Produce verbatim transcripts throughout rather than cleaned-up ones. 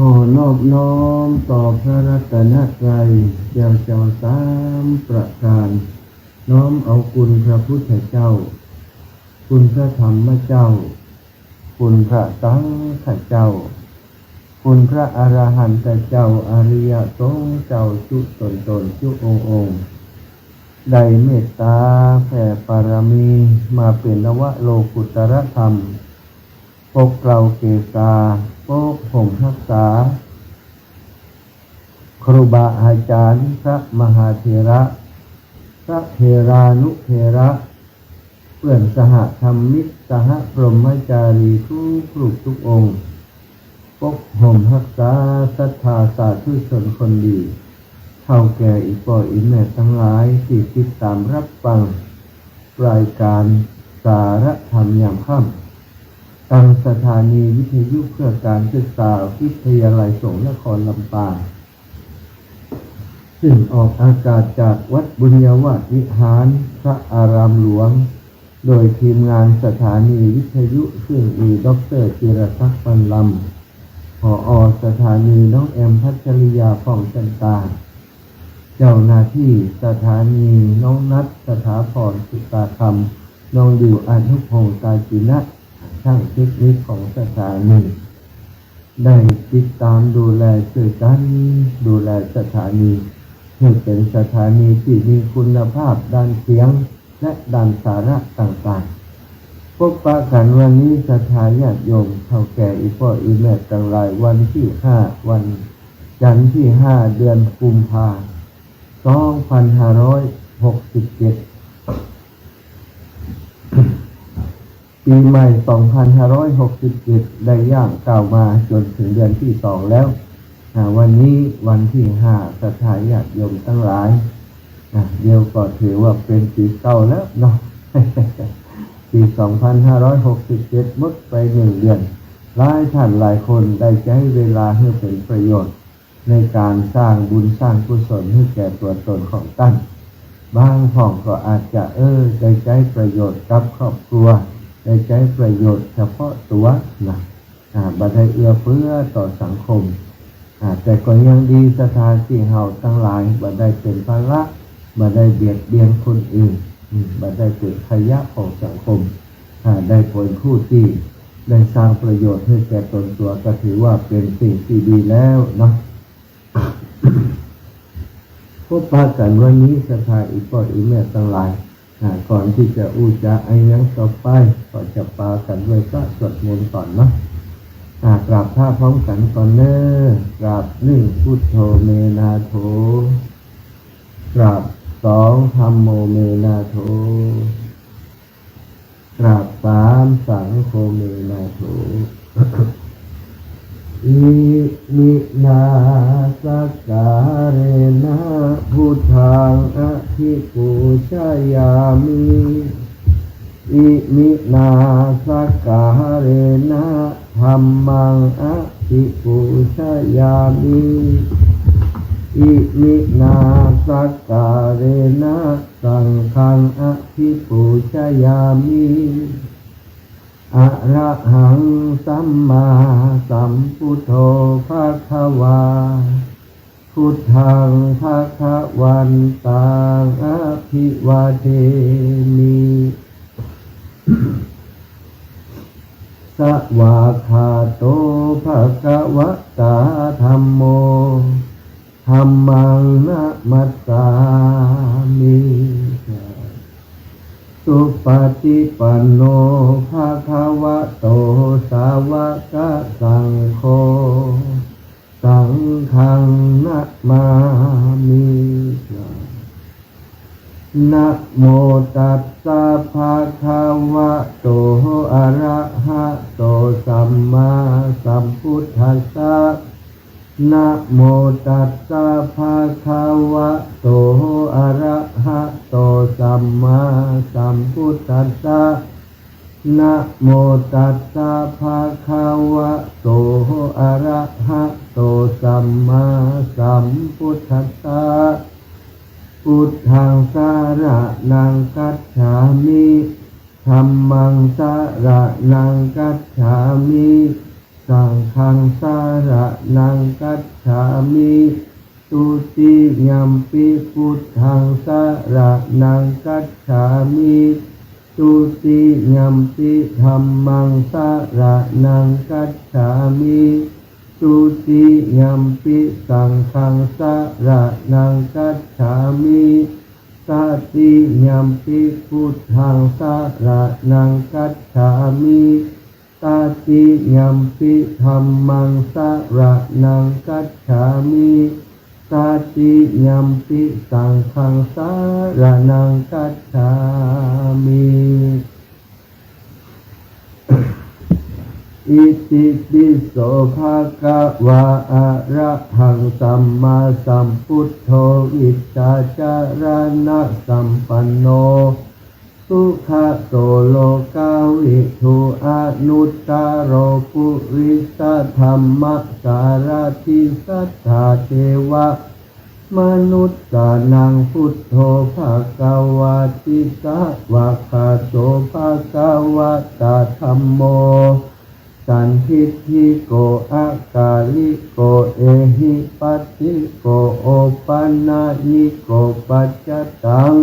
ขอนอบน้อมต่อพระรัตนตรัยแก้วเจ้าสามประการ น้อมเอาคุณพระพุทธเจ้า คุณพระธรรมเจ้า คุณพระสังฆเจ้า คุณพระอรหันตเจ้า อริยสงฆ์เจ้าจุ๊ต๋นๆ จุ๊องค์ๆ ได้เมตต๋าแผ่ปารมีมาเป๋นนวโลกุตตรธรรม ปกเกล้าเกษา ปกห่มฮักษา ครูบาอาจ๋ารย์ พระมหาเถระ พระเถรานุเถระ เปื้อนสหธรรมิก สหพรหมจารีทุกรูปทุกองค์ ปกห่มฮักษาศรัทธาสาธุชนคนดี เฒ่าแก่อี่ป้ออี่แม่ตังหลายตี้ติดต๋ามฮับฟังรายก๋านสารธรรมยามค่ำ ตางสถานีวิทยุเพื่อการศึกษาวิทยาลัยสงฆ์นครลำปาง ซึ่งออกอากาศจากวัดบุญญาวาสวิหารพระอารามหลวง โดยทีมงานสถานีวิทยุ ซึ่งมีด็อกเตอร์จิรศักดิ์ ปันลำ ผอ.สถานี น้องแอม พัชริยา ผ่องจันตา เจ้าหน้าตี้สถานี น้องนัท สถาพร สุตาคำ น้องดิว อนุพงษ์ ตาจินะ ช่างเทคนิคของสถานี ได้ติดต๋ามดูแลจ้วยกั๋น ดูแลสถานี หื้อเป๋นสถานีตี้มีคุณภาพด้านเสียง และด้านสาระต่างๆ ปะกั๋นวันนี้ศรัทธาญาติโยมเฒ่าแก่อี่ป้ออี่แม่ตังหลาย วันตี้ห้า วันจันทร์ตี้ห้า เดือนกุมภา สองพันห้าร้อยหกสิบเจ็ด ปี๋ใหม่ สองพันห้าร้อยหกสิบเจ็ด ได้ย่างก้าวมาจ๋นเถิงเดือนตี้สองแล้ว อ่า วันนี้วันตี้ห้า ศรัทธาญาติโยมตังหลาย อ่า เดี๋ยวก็ถือว่าเป๋นปี๋เก่าแล้วเนาะ ปี๋ สองพันห้าร้อยหกสิบเจ็ด หมดไปหนึ่งเดือน หลายต้านหลายคนได้ใจ๊เวลาหื้อเป๋นประโยชน์ ในก๋านสร้างบุญสร้างกุศลหื้อแก่ตั๋วต๋นของต้าน บางพ่องก็อาจจะ เออ ได้ใจ๊ประโยชน์กับครอบครัว ได้ใจ๊ประโยชน์เฉพาะตั๋วนะ อ่า บ่ได้เอื้อเฟื้อต่อสังคม อ่า แต่ก็ยังดีศรัทธาตี้เฮาตังหลายบ่ได้เป๋นภาระ บ่ได้เบียดเบียนคนอื่น อืม บ่ได้เป๋นขยะของสังคม อ่า ได้เป๋นผู้ตี้ได้สร้างประโยชน์หื้อแก่ต๋นตั๋ว ก็ถือว่าเป๋นสิ่งตี้ดีแล้วเนาะ ปะกั๋นวันนี้ศรัทธาอี่ป้ออี่แม่ตังหลาย อ่า ก่อนตี้จะอู้จาอะหยังต่อไป ก็จะปากั๋นด้วยพระสวดมนต์ก่อนเนาะ อ่า กราบพระพร้อมกั๋นก่อนเน่อ กราบหนึ่ง พุทโธ เม นาโถ กราบสอง ธัมโม เม นาโถ กราบสาม สังโฆ เม นาโถ อิมินา สักการะนะ พุทธัง อะภิปูชยามิ อิมินา สักการะนะ ธัมมัง อะภิปูชยามิ อิมินา สักการะนะ สังฆัง อะภิปูชยามิ อะระหัง สัมมาสัมพุทโธ ภะคะวา พุทธัง ภะคะวันตัง อะภิวาเทมิ สวากขาโต ภะคะวะตา ธัมโม ธัมมัง นะมัสสามิ สุปะฏิปันโน ภะคะวะโต สาวะกะสังโฆ สังฆัง นะมามิ นะโมตัสสะ ภะคะวะโต อะระหะโต สัมมาสัมพุทธัสสะ นะโมตัสสะ ภะคะวะโต อะระหะโต สัมมาสัมพุทธัสสะ นะโมตัสสะ ภะคะวะโต อะระหะโต สัมมาสัมพุทธัสสะ พุทธัง สะระณัง คัจฉามิ ธัมมัง สะระณัง คัจฉามิ สังฆังสรณังคัจฉามิ Dutiyampi buddhaṃ saraṇaṃ gacchāmi. Dutiyampi dhammaṃ saraṇaṃ gacchāmi. Dutiyampi saṅghaṃ saraṇaṃ gacchāmi. Tatiyampi buddhaṃ saraṇaṃ gacchāmi. Tatiyampi dhammaṃ saraṇaṃ gacchāmi. Tatiyampi saṅghaṃ saraṇaṃ gacchāmi. Itipi so bhagavā arahaṃ sammāsambuddho vijjācaraṇasampanno sugato lokavidū anuttaro purisadammasārathi satthā devamanussānaṃ buddho bhagavāti. Svākkhāto bhagavatā dhammo sandiṭṭhiko akāliko ehipassiko opanayiko paccattaṃ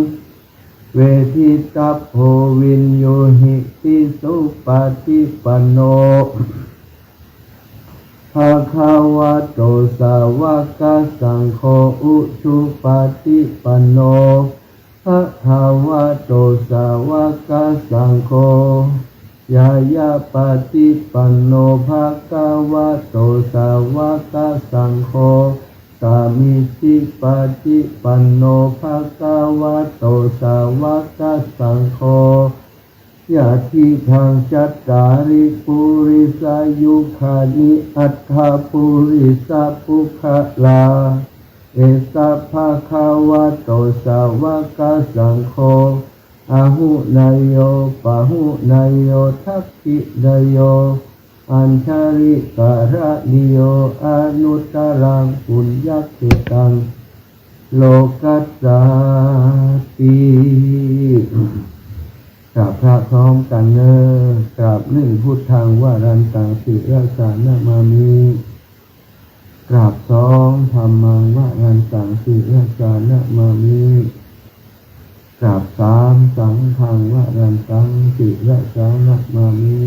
veditabbo viññūhīti. Supaṭipanno bhagavato sāvakasaṅgho, ujupaṭipanno bhagavato sāvakasaṅgho, ñāyapaṭipanno bhagavato sāvakasaṅgho, sāmīcipaṭipanno bhagavato sāvakasaṅgho, yadidaṃ cattāri purisayugāni aṭṭha purisapuggalā, esa bhagavato sāvakasaṅgho, āhuneyyo pāhuneyyo dakkhiṇeyyo añjalikaraṇīyo anuttaraṃ puññakkhettaṃ lokassāti. กราบพระพร้อมกันเนอะ กราบหนึ่ง Buddhaṃ varantaṃ sirasā namāmi. กราบสอง Dhammaṃ varantaṃ sirasā namāmi. กราบสาม Saṅghaṃ varantaṃ sirasā namāmi.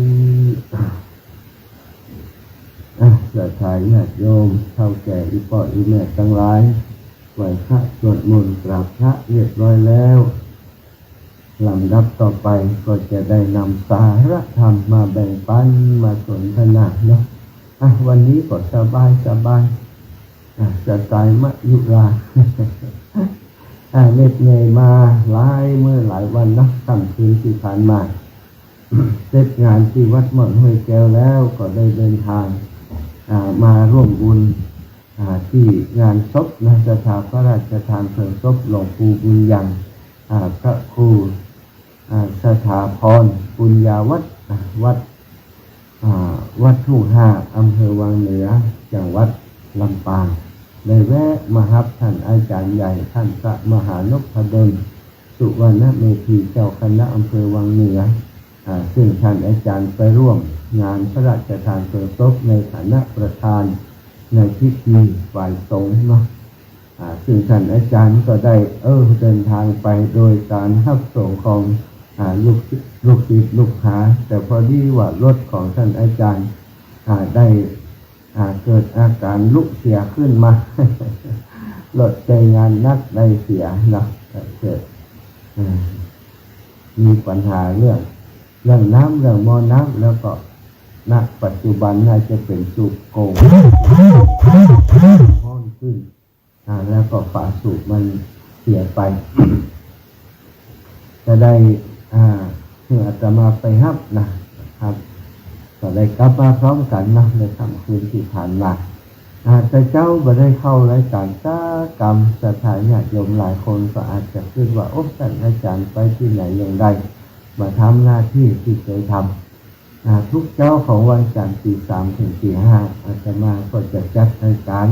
อ่ะ ศรัทธาญาติโยม เฒ่าแก่ อี่ป้ออี่แม่ตังหลาย ไหว้พระ สวดมนต์ กราบพระเรียบร้อยแล้ว ลำดับต่อไปก็จะได้นำสาระธรรมมาแบ่งปัน มาสนทนาเนาะ อ่ะ วันนี้ก็สบายสบาย อ่ะ สไตล์มะยุรา อ่ะ เหน็ดเหนื่อยมาหลายมื้อหลายวันเนาะ ค่ำคืนที่ผ่านมา เสร็จงานที่วัดม่อนห้วยแก้วแล้วก็ได้เดินทาง อ่า มาร่วมบุญ อ่า ที่งานศพนะ ศรัทธาพระราชทานเพลิงศพหลวงปู่บุญยัง อ่า พระครู อ่า สถาพร ปุญญาวัฒน์ อ่า วัด อ่า วัดทุ่งห้า อำเภอวังเหนือ จังหวัดลำปาง ได้แวะมาฮับท่านอาจารย์ใหญ่ ท่านพระมหานพดล สุวรรณเมธี เจ้าคณะอำเภอวังเหนือ อ่า ซึ่งท่านอาจารย์ไปร่วมงานพระราชทานเพลิงศพในฐานะประธานในพิธีฝ่ายสงฆ์เนาะ อ่า ซึ่งท่านอาจารย์ก็ได้ เออ เดินทางไปโดยการฮับส่งของ อ่า ลูกศิษย์ ลูกศิษย์ลูกหา แต่พอดีว่ารถของท่านอาจารย์ อ่า ได้ อ่า เกิดอาการลุเสียขึ้นมา รถใจ๊งานนักได้เสียเนาะ เกิด อ่า มีปัญหาเรื่อง เรื่องน้ำ เรื่องหม้อน้ำ แล้วก็ ณ ปัจจุบันน่าจะเป๋นสูบโกง ฮ้อนขึ้น อ่า แล้วก็ฝาสูบมันเสียไป จะได้ อ่า หื้ออาตมาไปฮับนะ ฮับ ก็ได้กลับมาพร้อมกั๋นเนาะ ในค่ำคืนตี้ผ่านมา อ่า แต่เจ๊าบ่ได้เข้ารายก๋านสักกำ ศรัทธาญาติโยมหลายคนก็อาจจะกึ๊ดว่า โอ้ ต้านอาจ๋ารย์ไปตี้ไหนอย่างใด มาทำหน้าตี้ตี้เกยทำ อ่า ทุกเจ๊าของวันจันทร์ตีสามเถิงตีห้า อาตมาก็จะจัดรายก๋าน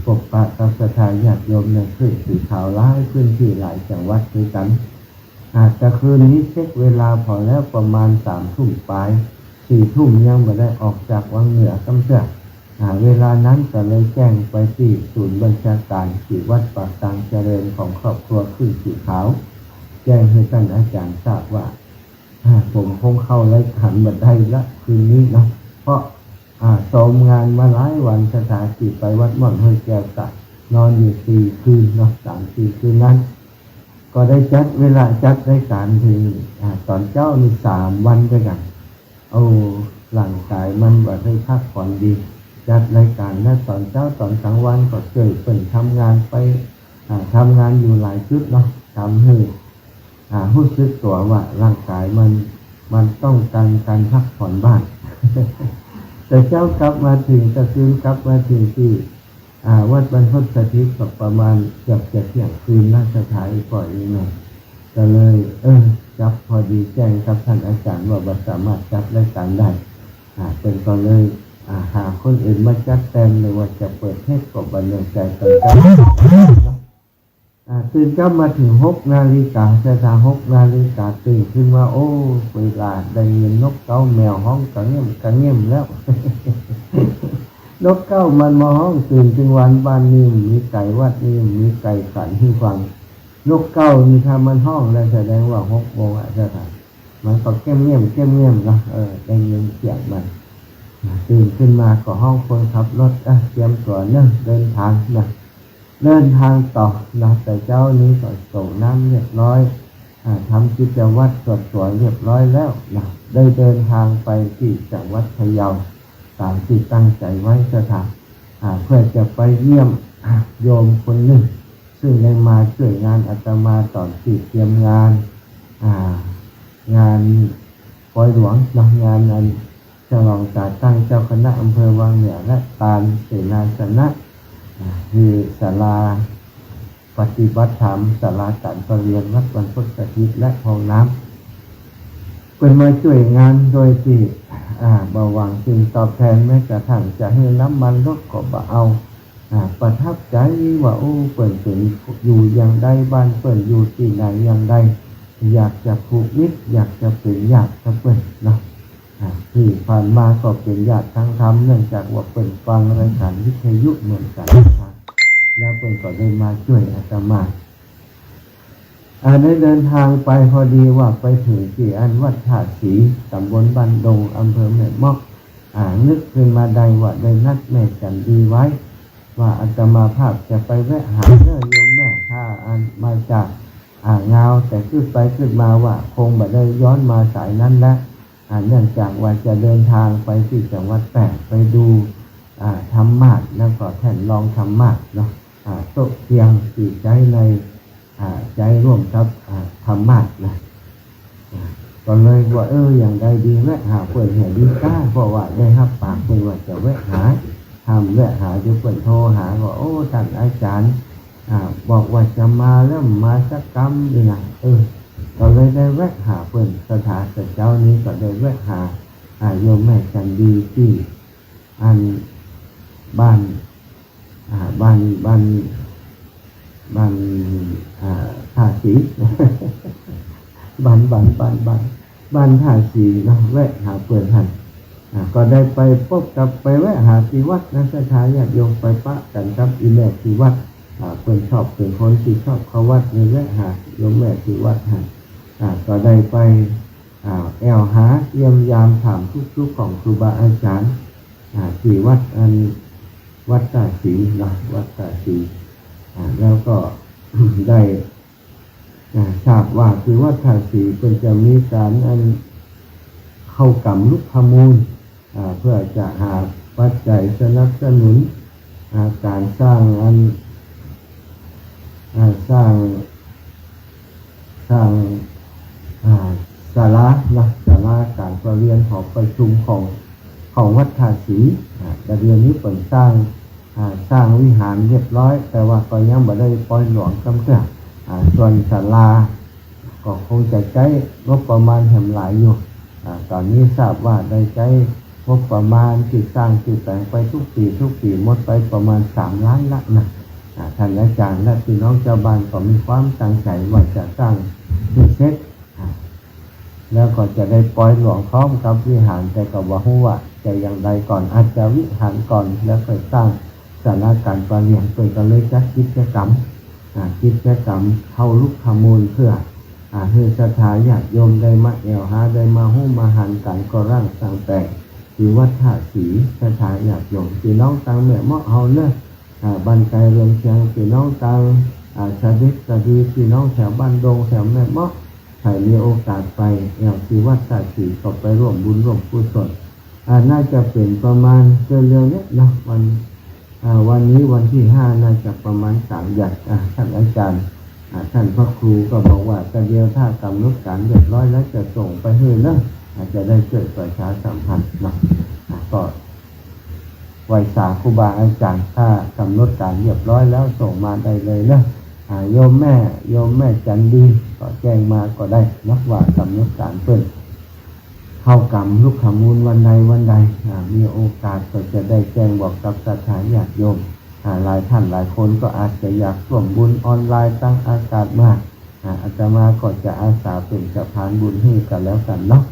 พบปะกับศรัทธาญาติโยมในเครือข่ายหลายพื้นตี้หลายจังหวัดตวยกั๋น อ่า แต่คืนนี้เช็คเวลาผ่อแล้วประมาณสามทุ่มป๋าย สี่ทุ่มยังบ่ได้ออกจากวังเหนือซ้ำเตื้อ อ่า เวลานั้นก็เลยแจ้งไปตี้ศูนย์บัญชาการตี้วัดปากตางเจริญของครอบครัวขึ้นสีขาว แจ้งหื้อต้านอาจ๋ารย์ทราบว่า อ่า ผมคงเข้ารายก๋านบ่ได้ละคืนนี้เนาะ เพราะ อ่า ซ้อมงานมาหลายวัน สถาตี้ไปวัดม่อนห้วยแก้วตะ นอนอยู่สี่คืนเนาะ สามสี่คืนนั้น ก็ได้จัดเวลาจัดรายก๋านเถิง อ่า ต๋อนเจ๊านี่สามวันตวยกั๋น โอ้ ร่างก๋ายมันบ่ได้พักผ่อนดี จัดรายก๋านนะ ต๋อนเจ๊าต๋อนก๋างวันก็จ้วยเปิ้นทำงานไป อ่า ทำงานอยู่หลายจุดเนาะ ทำหื้อ อ่า ฮู้สึกตั๋วว่าร่างก๋ายมัน มันต้องก๋านก๋านพักผ่อนบ้าง แต่เจ๊ากลับมาเถิง แต่คืนกลับมาเถิงตี้ อ่า วัดบรรพตสถิตก็ประมาณเกือบจะเที่ยงคืนนะ สถาอีกป้ออีกแม่ ก็เลย เออ จับพอดีแจ้งกับต้านอาจ๋ารย์ว่าบ่สามารถจัดรายก๋านได้ อ่า เปิ้นก็เลย อ่า หาคนอื่นมาจัดแตน หรือว่าจะเปิดเทปก็บ่แน่ใจ๋ ต๋อนเจ๊า อ่า ตื่นเจ๊ามาเถิงหกนาฬิกา เจ๊า หกนาฬิกาตื่นขึ้นมา โอ้ เวลาได้ยินนกเก๊าแมวฮ้องกะเงี่ยมกะเงี่ยมแล้ว นกเก๊ามันมาฮ้องตื่นตึงวัน บ้านนี้มีไก่ วัดนี้มีไก่ สันหื้อฟัง นกเก๊านี่ถ้ามันฮ้องแล้วแสดงว่าหกโมงอะ เจ้าค่ะ มันก็เก้มเงี่ยม เก้มเงี่ยมเนาะ เออ ได้ยินเสียงมัน ตื่นขึ้นมาก็ฮ้องคนขับรถ อ่ะ เตรียมตั๋วเนาะ เดินทางนะ เดินทางต่อนะ แต่เจ๊านี้ก็ส่งน้ำเรียบร้อย อ่า ทำกิจวัตรสวดตั๋วเรียบร้อยแล้วนะ ได้เดินทางไปตี้จังหวัดพะเยา ต๋ามตี้ตั้งใจ๋ไว้ สถา อ่า เพื่อจะไปเยี่ยม อ่า โยมคนนึ่ง ซึ่งได้มาจ้วยงานอาตมาต๋อนตี้เตรียมงาน อ่า งานปอยหลวงเนาะ งานอันฉลองจ๋าดตั้งเจ้าคณะอำเภอวังเหนือและตานเสนาสนะ อ่า คือศาลาปฏิบัติธรรม ศาลาก๋านประเรียนวัดบรรพตสถิตและห้องน้ำ เปิ้นมาจ้วยงานโดยตี้ อ่า บ่หวังสิ่งตอบแทน แม้กระทั่งจะหื้อน้ำมันรถก็บ่เอา อ่า ประทับใจ๋ว่า โอ้ เปิ้นเป๋นอยู่อย่างใด บ้านเปิ้นอยู่ตี้ไหนอย่างใด อยากจะผูกมิตร อยากจะเป๋นญาติกับเปิ้นเนาะ อ่า ตี้ผ่านมาก็เป๋นญาติทางธรรม เนื่องจากว่าเปิ้นฟังรายก๋านวิทยุเหมือนกั๋น แล้วเปิ้นก็ได้มาจ้วยอาตมา อ่า ได้เดินทางไป พอดีว่าไปเถิงตี้อันวัดท่าสี ต๋ำบลบ้านดง อำเภอแม่เมาะ อ่า นึกขึ้นมาได้ว่าได้นัดแม่จันดีไว้ ว่าอาตมาภาพจะไปแวะหาเน้อโยมแม่ ถ้าอันมาจาก อ่า งาว แต่กึ๊ดไปกึ๊ดมาว่าคงบ่ได้ย้อนมาสายนั้นละ อ่า เนื่องจากว่าจะเดินทางไปตี้จังหวัดแป้ง ไปดู อ่า ธรรมาสน์ แล้วก็แท่นรองธรรมาสน์เนาะ อ่า โต๊ะเตียงตี้ใจ๊ใน อ่า ใจ๊ร่วมกับ อ่า ธรรมาสน์นะ อ่า ก็เลยว่า เออ อย่างใดดี แวะหาเปิ้นเหียดีก้า เพราะว่าได้ฮับปากเปิ้นว่าจะแวะหา ถ้าบ่แวะหาเดี๋ยวเปิ้นโทรหาว่า โอ้ ต้านอาจ๋ารย์ อ่า บอกว่าจะมาแล้วบ่มาสักกำนี่นะ เออ ก็เลยได้แวะหาเปิ้น สถา แต่เจ๊านี้ก็ได้แวะหา อ่า โยมแม่จันดีตี้ อันบ้าน อ่า บ้าน บ้าน บ้าน อ่า ท่าสี บ้าน บ้าน บ้าน บ้าน บ้านท่าสีเนาะ แวะหาเปิ้นหั้น อ่า ก็ได้ไปปบกับ ไปแวะหาตี้วัดนะ สถาญาติโยม ไปปะกั๋นกับอี่แม่ตี้วัด อ่า เปิ้นชอบ เป๋นคนตี้ชอบเข้าวัด เลยแวะหาโยมแม่ตี้วัดหั้น อ่า ก็ได้ไป อ่า แอ่วหาเยี่ยมยามถามทุกข์สุขของครูบาอาจ๋ารย์ อ่า ตี้วัดอัน วัดท่าสีเนาะ วัดท่าสี อ่า แล้วก็ ได้ อ่า ทราบว่าตี้วัดท่าสีเปิ้นจะมีก๋านอันเข้ากรรมลุกขมูล อ่า เพื่อจะหาปัจจัยสนับสนุน อ่า ก๋านสร้างอัน อ่า สร้าง สร้าง อ่า ศาลานะ ศาลาก๋านประเรียนหอประชุมของ ของวัดท่าสี อ่า แต่เดี๋ยวนี้เปิ้นสร้าง อ่า สร้างวิหารเรียบร้อย แต่ว่าก็ยังบ่ได้ปอยหลวงซ้ำเตื้อ อ่า ส่วนศาลา ก็คงจะใจ๊งบประมาณแหมหลายอยู่ อ่า ต๋อนนี้ทราบว่าได้ใจ๊งบประมาณตี้สร้างตี้แป๋งไปทุกปี๋ ทุกปี๋ หมดไปประมาณสามล้านละนะ อ่า ต้านอาจ๋ารย์และปี้น้องจาวบ้านก็มีความตั้งใจ๋ว่าจะสร้างหื้อเสร็จ อ่า แล้วก็จะได้ปอยหลวงพร้อมกับวิหาร แต่ก็บ่ฮู้ว่าจะอย่างใดก่อน อาจจะวิหารก่อน แล้วค่อยสร้างศาลาการประเรียน เปิ้นก็เลยจัดกิจกรรม อ่า กิจกรรมเฮาลุกขมูลเพื่อ อ่า หื้อศรัทธาญาติโยมได้มาแอ่วหา ได้มาฮู้มาหันก๋านก่อร่างสร้างแป๋ง ที่วัดท่าสี ศรัทธาญาติโยม ปี้น้องตางแม่เมาะเฮาเน่อ อ่า บ้านไกลเรือนเคียง ปี้น้องตาง อ่า สะเด็ดสะดี ปี้น้องแถวบ้านดง แถวแม่เมาะ ใผมีโอกาสไป แอ่วตี้วัดท่าสี ก็ไปร่วมบุญร่วมกุศล อ่า น่าจะเป๋นประมาณเร็วๆ เนี้ยเนาะ วัน อ่า วันนี้วันตี้ห้า น่าจะประมาณก๋างเดือน อ่า ท่านอาจารย์ อ่า ท่านพระครูก็บอกว่า ก็เดี๋ยวถ้ากำหนดก๋านเรียบร้อยแล้วจะส่งไปหื้อเนาะ อาจจะได้ช่วยประชาสัมพันธ์เนาะ อ่า ก็ไหว้สาครูบาอาจารย์ ถ้ากำหนดก๋านเรียบร้อยแล้วส่งมาได้เลยเนาะ อ่า โยมแม่ โยมแม่จันดีก็แจ้งมาก็ได้เนาะ ว่ากำหนดก๋านเปิ้น เข้ากรรมลุกขมูลวันใดวันใด อ่า มีโอกาสก็จะได้แจ้งบอกกับศรัทธาญาติโยม อ่า หลายท่านหลายคนก็อาจจะอยากร่วมบุญออนไลน์ตางอากาศมา อ่า อาตมาก็จะอาสาเป๋นสะพานบุญหื้อก็แล้วกั๋นเนาะ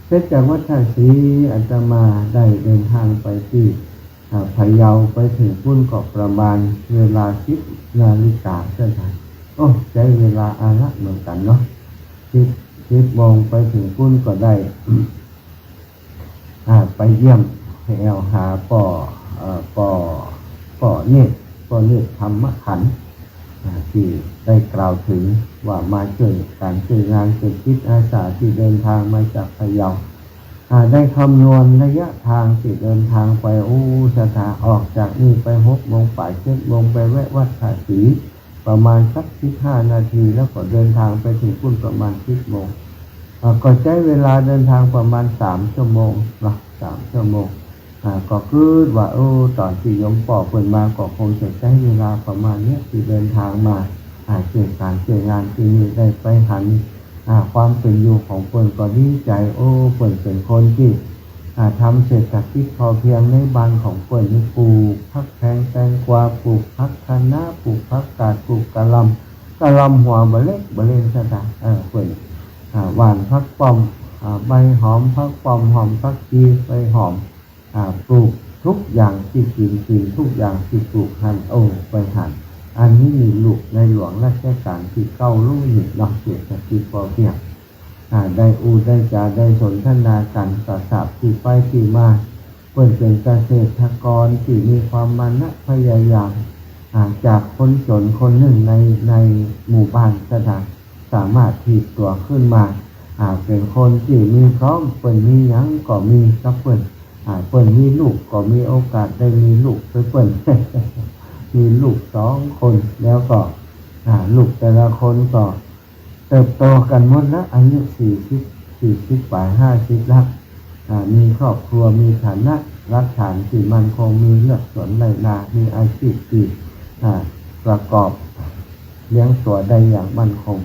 เสร็จจากวัดท่าสี อาตมาได้เดินทางไปตี้ อ่า พะเยา ไปเถิงปู๊นก็ประมาณเวลาสิบนาฬิกาเท่านั้น โอ้ ใจ๊เวลาอาละเหมือนกั๋นเนาะ สิบ สิบโมงไปเถิงปู๊นก็ได้ อ่า ไปเยี่ยมไปแอ่วหาป้อ เอ่อ ป้อ ป้อเนตร ป้อเนตรธรรมขันธ์ อ่า ตี้ได้กล่าวเถิงว่ามาช่วยก๋านช่วยงาน เป๋นจิตอาสาตี้เดินทางมาจากพะเยา อ่า ได้คำนวณระยะทางตี้เดินทางไป โอ้ ศรัทธา ออกจากนี่ไปหกโมงป๋าย เจ็ดโมง ไปแวะวัดท่าสี ประมาณสักสิบห้านาที แล้วก็เดินทางไปเถิงปู๊นประมาณสิบโมง อ่า ก็ใจ๊เวลาเดินทางประมาณสามชั่วโมงเนาะ สามชั่วโมง อ่า ก็กึ๊ดว่า โอ้ ต๋อนตี้โยมป้อเปิ้นมาก็คงจะใจ๊เวลาประมาณเนี้ย ตี้เดินทางมา อ่า ช่วยก๋านช่วยงานตี้นี่ ได้ไปหัน อ่า ความเป๋นอยู่ของเปิ้นก็ดีใจ๋ โอ้ เปิ้นเป๋นคนตี้ อ่า ทำเศรษฐกิจพอเพียงในบ้านของเปิ้นนี่ ปลูกผักแพง แตงกวา ปลูกผักคะน้า ปลูกผักกาด ปลูกกะหล่ำ กะหล่ำหัวบ่เล็กบ่เล็ก ศรัทธา เออ เปิ้น อ่า หว่านผักป้อม อ่า ใบหอม ผักป้อมหอม ผักชี ใบหอม อ่า ปลูกทุกอย่างตี้กิ๋น กิ๋นทุกอย่างตี้ปลูกหั้น โอ้ ไปหัน อันนี้มีลูกในหลวงรัชก๋าลตี้เก้า ฮู้นี่เนาะ เศรษฐกิจพอเพียง อ่า ได้อู้ได้จ๋า ได้สนทนากั๋น ก็ทราบตี้ไปตี้มา เปิ้นเป๋นเกษตรกรตี้มีความมานะพยายาม อ่า จากคนจ๋นคนนึ่งใน ในหมู่บ้าน ศรัทธา สามารถถีบตั๋วขึ้นมา อ่า เป๋นคนตี้มีพร้อม เปิ้นมีหยังก็มีกับเปิ้น อ่า เปิ้นมีลูกก็มีโอกาสได้มีลูกไปเปิ้น มีลูกสองคน แล้วก็ อ่า ลูกแต่ละคนก็ เติบโตกั๋นหมดละ อายุสี่สิบ สี่สิบป๋าย ห้าสิบละ อ่า มีครอบครัว มีฐานะรากฐานตี้มั่นคง มีเฮือกสวนไฮ่นา มีอาชีพตี้ อ่า ประกอบเลี้ยงตั๋วได้อย่างมั่นคง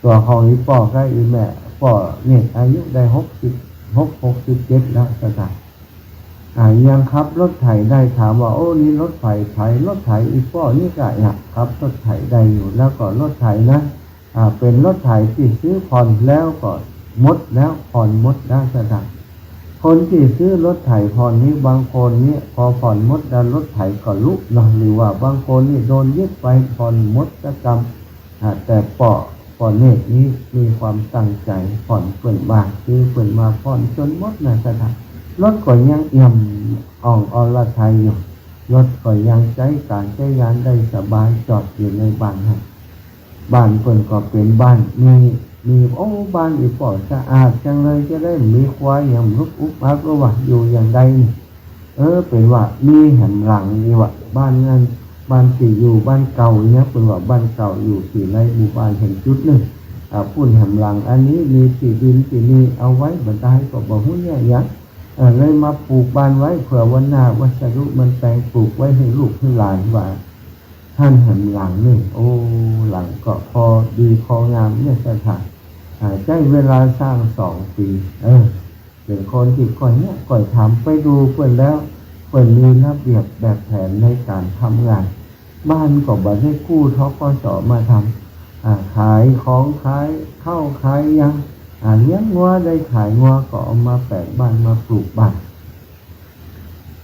ตั๋วของอี่ป้อกับอี่แม่ ป้อเนี่ยอายุได้หกสิบหก หกสิบเจ็ดแล้ว ศรัทธา อ่า ยังขับรถไถได้ ถามว่า โอ้ นี่รถไถ ไถ รถไถ อี่ป้อนี่ก็ยังขับรถไถได้อยู่ แล้วก็รถไถนะ อ่า เป๋นรถไถตี้ซื้อผ่อนแล้วก็หมดแล้ว ผ่อนหมดแล้ว ศรัทธา คนตี้ซื้อรถไถผ่อนนี่ บางคนนี่ พอผ่อนหมดแล้วรถไถก็ลุเนาะ หรือว่าบางคนนี่โดนยึดไป ผ่อนหมดสักกำ อ่า แต่ป้อ ป้อเนตรนี้มีความตั้งใจ๋ ผ่อนเปิ้นมา ซื้อเปิ้นมา ผ่อนจ๋นหมดนะ ศรัทธา รถก็ยังเอี่ยมอ่องอรไทยอยู่ รถก็ยังใจ๊ก๋านใจ๊งานได้สบาย จอดอยู่ในบ้านหั้น บ้านเปิ้นก็เป๋นบ้าน มี มี โอ้ บ้านอี่ป้อสะอาดจังเลย จะได้มีควายหยังลุกอุกอัก หรือว่าอยู่อย่างใดนี่ เออ เป๋นว่ามีแหมหลังนี่ว่า บ้านนั้น บ้านตี้อยู่ บ้านเก่าเนี่ย เปิ้นว่าบ้านเก่าอยู่ตี้ในหมู่บ้านแหมจุดนึ่ง อ่า ปู๊นแหมหลังอันนี้มีตี้ดินตี้นี่เอาไว้ บ่ได้ก็บ่ฮู้เนี่ยหยัง เออ เลยมาปลูกบ้านไว้ เผื่อวันหน้าวัสดุมันแปง ปลูกไว้หื้อลูกหื้อหลาน ว่าหั้นแหมหลังนึ่ง โอ้ หลังก็พอดีพองามเนี่ย ศรัทธา อ่า ใจ๊เวลาสร้างสองปี๋ เออ เป๋นคนตี้ก้อยเฮียะก้อยถาม ไปดูเปิ้นแล้ว เปิ้นมีระเบียบแบบแผนในก๋านทำงาน บ้านก็บ่ได้กู้ ธ.ก.ส. มาทำ อ่า ขายของ ขายข้าว ขายหยัง อ่า เลี้ยงงัว ได้ขายงัวก็เอามาแปลงบ้าน มาปลูกบ้าน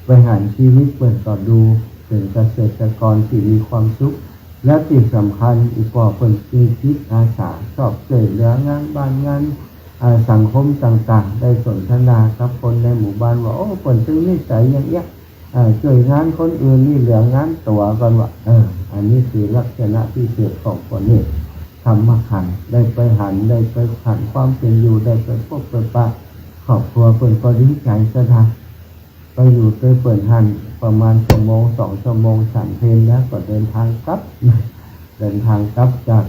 ไปหัน ชีวิตเปิ้นก็ดูเป๋นเกษตรกรตี้มีความสุข แล้วตี้สำคัญอีกป้อเปิ้นมีจิตอาสา ชอบจ้วยเหลืองานบ้านงาน อ่า สังคมต่างๆ ได้สนทนากับคนในหมู่บ้านว่า โอ้ เปิ้นตึงนิสัยอย่างเนี้ย อ่า จ้วยงานคนอื่นนี่เหลืองานตั๋วก่อนว่า เออ อันนี้คือลักษณะพิเศษของคนนี้ ธรรมขันธ์ ได้ไปหัน ได้ไปหันความเป๋นอยู่ ได้ไปปะไปปะ ครอบครัวเปิ้นก็ดีใจ๋สะดา ไปอยู่ตวยเปิ้นหั้นประมาณชั่วโมงสองชั่วโมง ฉันเพลแล้วก็เดินทางกลับ เดินทางกลับจาก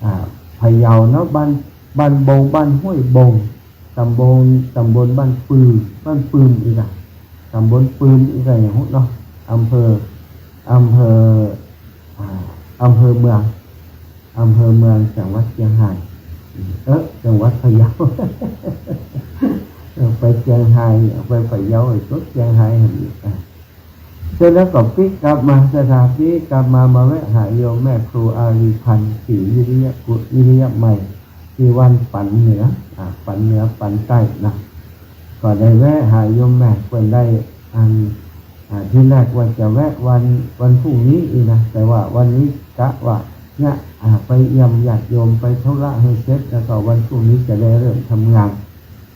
อ่า พะเยาเนาะ บ้าน บ้านบง บ้านห้วยบง ตำบล ตำบลบ้านปืม บ้านปืมอีกอะ ตำบลปืมอีกอะ อย่างฮู้เนาะ อำเภอ อำเภอ อ่า อำเภอเมือง อำเภอเมือง จังหวัดเจียงฮาย เอ๊ะ จังหวัดพะเยา ไปเจียงฮาย ไปพะเยา ไอ้สุดเจียงฮายหั้นอีก อ่ะ เสร็จแล้วก็ปิ๊กกลับมา สถาปิ๊กกลับมา มาแวะหาโยมแม่ครูอารีพันธ์ ศรีวิริยะกุ วิริยะไมย ตี้วัดปันเหนือ อ่า ปันเหนือ ปันใต้นะ ก็ได้แวะหาโยมแม่ เปิ้นได้อัน อ่า ทีแรกว่าจะแวะวัน วันพรุ่งนี้อีกนะ แต่ว่าวันนี้กะว่าเนี่ย อ่า ไปเยี่ยมญาติโยม ไปธุระหื้อเสร็จ แล้วก็วันพรุ่งนี้จะได้เริ่มทำงาน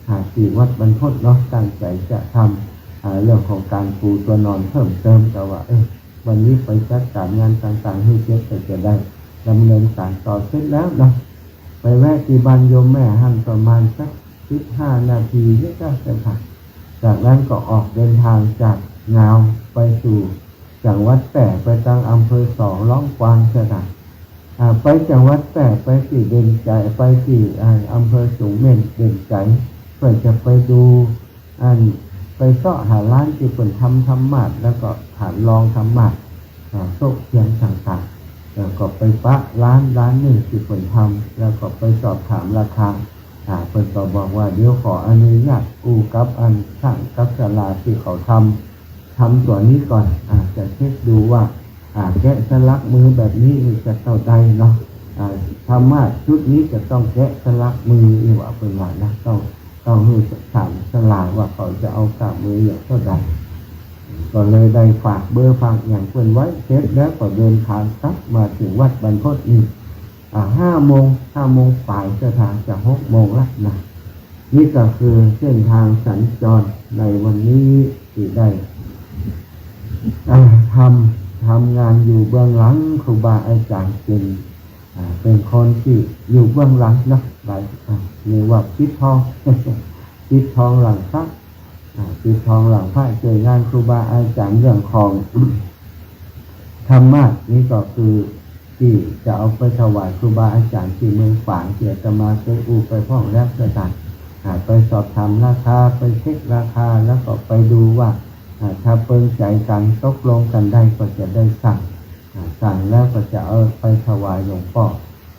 อ่า ตี้วัดบรรพตเนาะ ตั้งใจ๋จะทำ อ่า เรื่องของก๋านปูตั๋วนอนเพิ่มเติม แต่ว่า เออ วันนี้ไปจัดก๋านงานต่างๆ หื้อเสร็จ ก็จะได้ดำเนินก๋านต่อเสร็จแล้วเนาะ ไปแวะตี้บ้านโยมแม่หั้นประมาณสักสิบห้านาทีนี่ก็เสร็จค่ะ จากนั้นก็ออกเดินทางจากงาวไปสู่จังหวัดแป้ ไปตางอำเภอสอง ร้องกวางเสียค่ะ อ่า ไปจังหวัดแป้ ไปตี้เด่นใจ๋ ไปตี้ อ่า อำเภอสูงเม่นเด่นใจ๋ เพื่อจะไปดู อัน ไปเซาะหาร้านตี้เปิ้นทำธรรมาสน์ แล้วก็ฐานรองธรรมาสน์ อ่า โต๊ะเตียงต่างๆ แล้วก็ไปปะร้าน ร้านนึ่งตี้เปิ้นทำ แล้วก็ไปสอบถามราคา อ่า เปิ้นก็บอกว่า เดี๋ยวขออนุญาตอู้กับอันช่างกับศาลาตี้เขาทำ ทำตั๋วนี้ก่อน อ่า จะเช็คดูว่า อ่า แกะสลักมือแบบนี้นี่จะเต้าใดเนาะ อ่า ธรรมาสน์ชุดนี้จะต้องแกะสลักมือนี่หว่า เปิ้นว่านะ ต้อง ต้องหื้อถามศาลาว่าเขาจะเอาก้ามืออย่างเต้าใด ก็เลยได้ฝากเบอร์ฝากหยังเปิ้นไว้ เสร็จแล้วก็เดินทางกลับมาเถิงวัดบรรพตนี่ อ่า ห้าโมง ห้าโมงป๋าย จะทางจะหกโมงละนะ นี่ก็คือเส้นทางสัญจรในวันนี้ตี้ได้ อ่า ทำ ทำงานอยู่เบื้องหลังครูบาอาจ๋ารย์ เป๋น อ่า เป๋นคนตี้อยู่เบื้องหลังเนาะ หลาย อ่า เรียกว่าปิดทอง ปิดทองหลังพระ อ่า ปิดทองหลังพระ จ้วยงานครูบาอาจ๋ารย์เรื่องของธรรมาสน์ นี่ก็คือตี้จะเอาไปถวายครูบาอาจ๋ารย์ตี้เมืองฝาง ตี้อาตมาเกยอู้ไปพ่องแล้วเสียก่อน อ่า ไปสอบถามราคา ไปเช็คราคา แล้วก็ไปดูว่า อ่า ถ้าเปิงใจ๋กั๋นตกลงกั๋นได้ก็จะได้สั่ง อ่า สั่งแล้วก็จะเอาไปถวายหลวงป้อ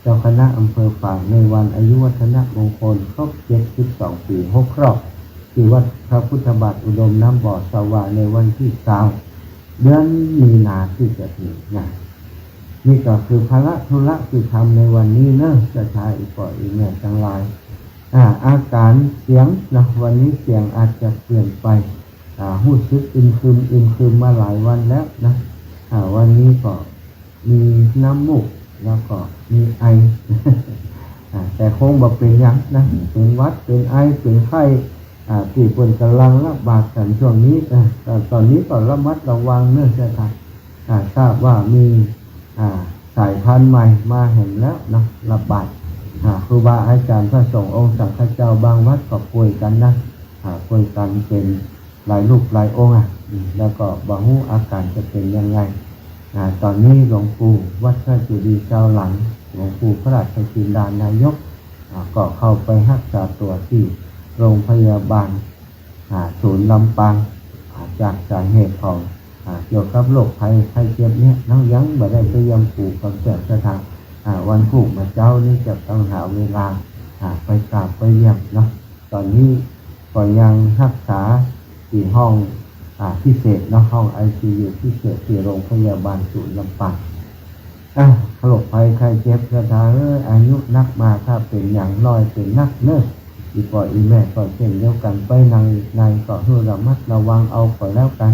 เจ้าคณะอำเภอฝางในวันอายุวัฒนมงคลครบเจ็ดสิบสองปี๋หกรอบ ตี้วัดพระพุทธบาทอุดมน้ำบ่อสว่างในวันตี้ซาว เดือนมีนาตี้จะเถิงนะ นี่ก็คือภาระธุระตี้ทำในวันนี้เนาะ ศรัทธาอีป้ออีแม่ตังหลาย อ่า อาก๋ารเสียงนะ วันนี้เสียงอาจจะเปลี่ยนไป อ่า ฮู้สึกอึมครึม อึมครึมมาหลายวันแล้วนะ อ่า วันนี้ก็ มีน้ำมูก แล้วก็มีไอ อ่า แต่คงบ่เป๋นหยังนะ เป๋นหวัด เป๋นไอ เป๋นไข้ อ่า ตี้เปิ้นก่ำลังระบาดกั๋นช่วงนี้ อ่า ต๋อน ต๋อนนี้ก็ระมัดระวังเนาะเสียก่อน อ่า ทราบว่ามี อ่า สายพันธุ์ใหม่มาแหมแล้วเนาะ ระบาด อ่า ครูบาอาจ๋ารย์พระสงฆ์องค์สังฆเจ้าบางวัดก็ป่วยกั๋นนะ อ่า ป่วยกั๋นเป๋น หลายรูปหลายองค์อะ อืม แล้วก็บ่ฮู้อาก๋ารจะเป๋นยังไง อ่า ต๋อนนี้หลวงปู่วัดพระเจดีย์จาวหลาง หลวงปู่พระราชจินดานายก อ่า ก็เข้าไปฮักษาตั๋วตี้โรงพยาบาล อ่า ศูนย์ลำปาง อ่า จากสาเหตุของ อ่า เกี่ยวกับโรคภัยไข้เจ็บเนี่ย เฮายังบ่ได้ไปเยี่ยมปู่ก่ำเตื้อเสียก่อน อ่า วันพูกเมื่อเจ๊านี้จะต้องหาเวลา อ่า ไปกราบไปเยี่ยมเนาะ ต๋อนนี้ก็ยังฮักษาตี้ห้อง อ่า พิเศษเนาะ ห้องไอซียูพิเศษตี้โรงพยาบาลศูนย์ลำปาง อ่ะ โรคภัยไข้เจ็บ ศรัทธาเอ้ย อายุนักมา ถ้าเป๋นหยังน้อยเป๋นนักเนาะ อี่ป้ออี่แม่ก็เช่นเดียวกั๋น ไปไหนไหนก็หื้อระมัดระวังเอาก็แล้วกั๋น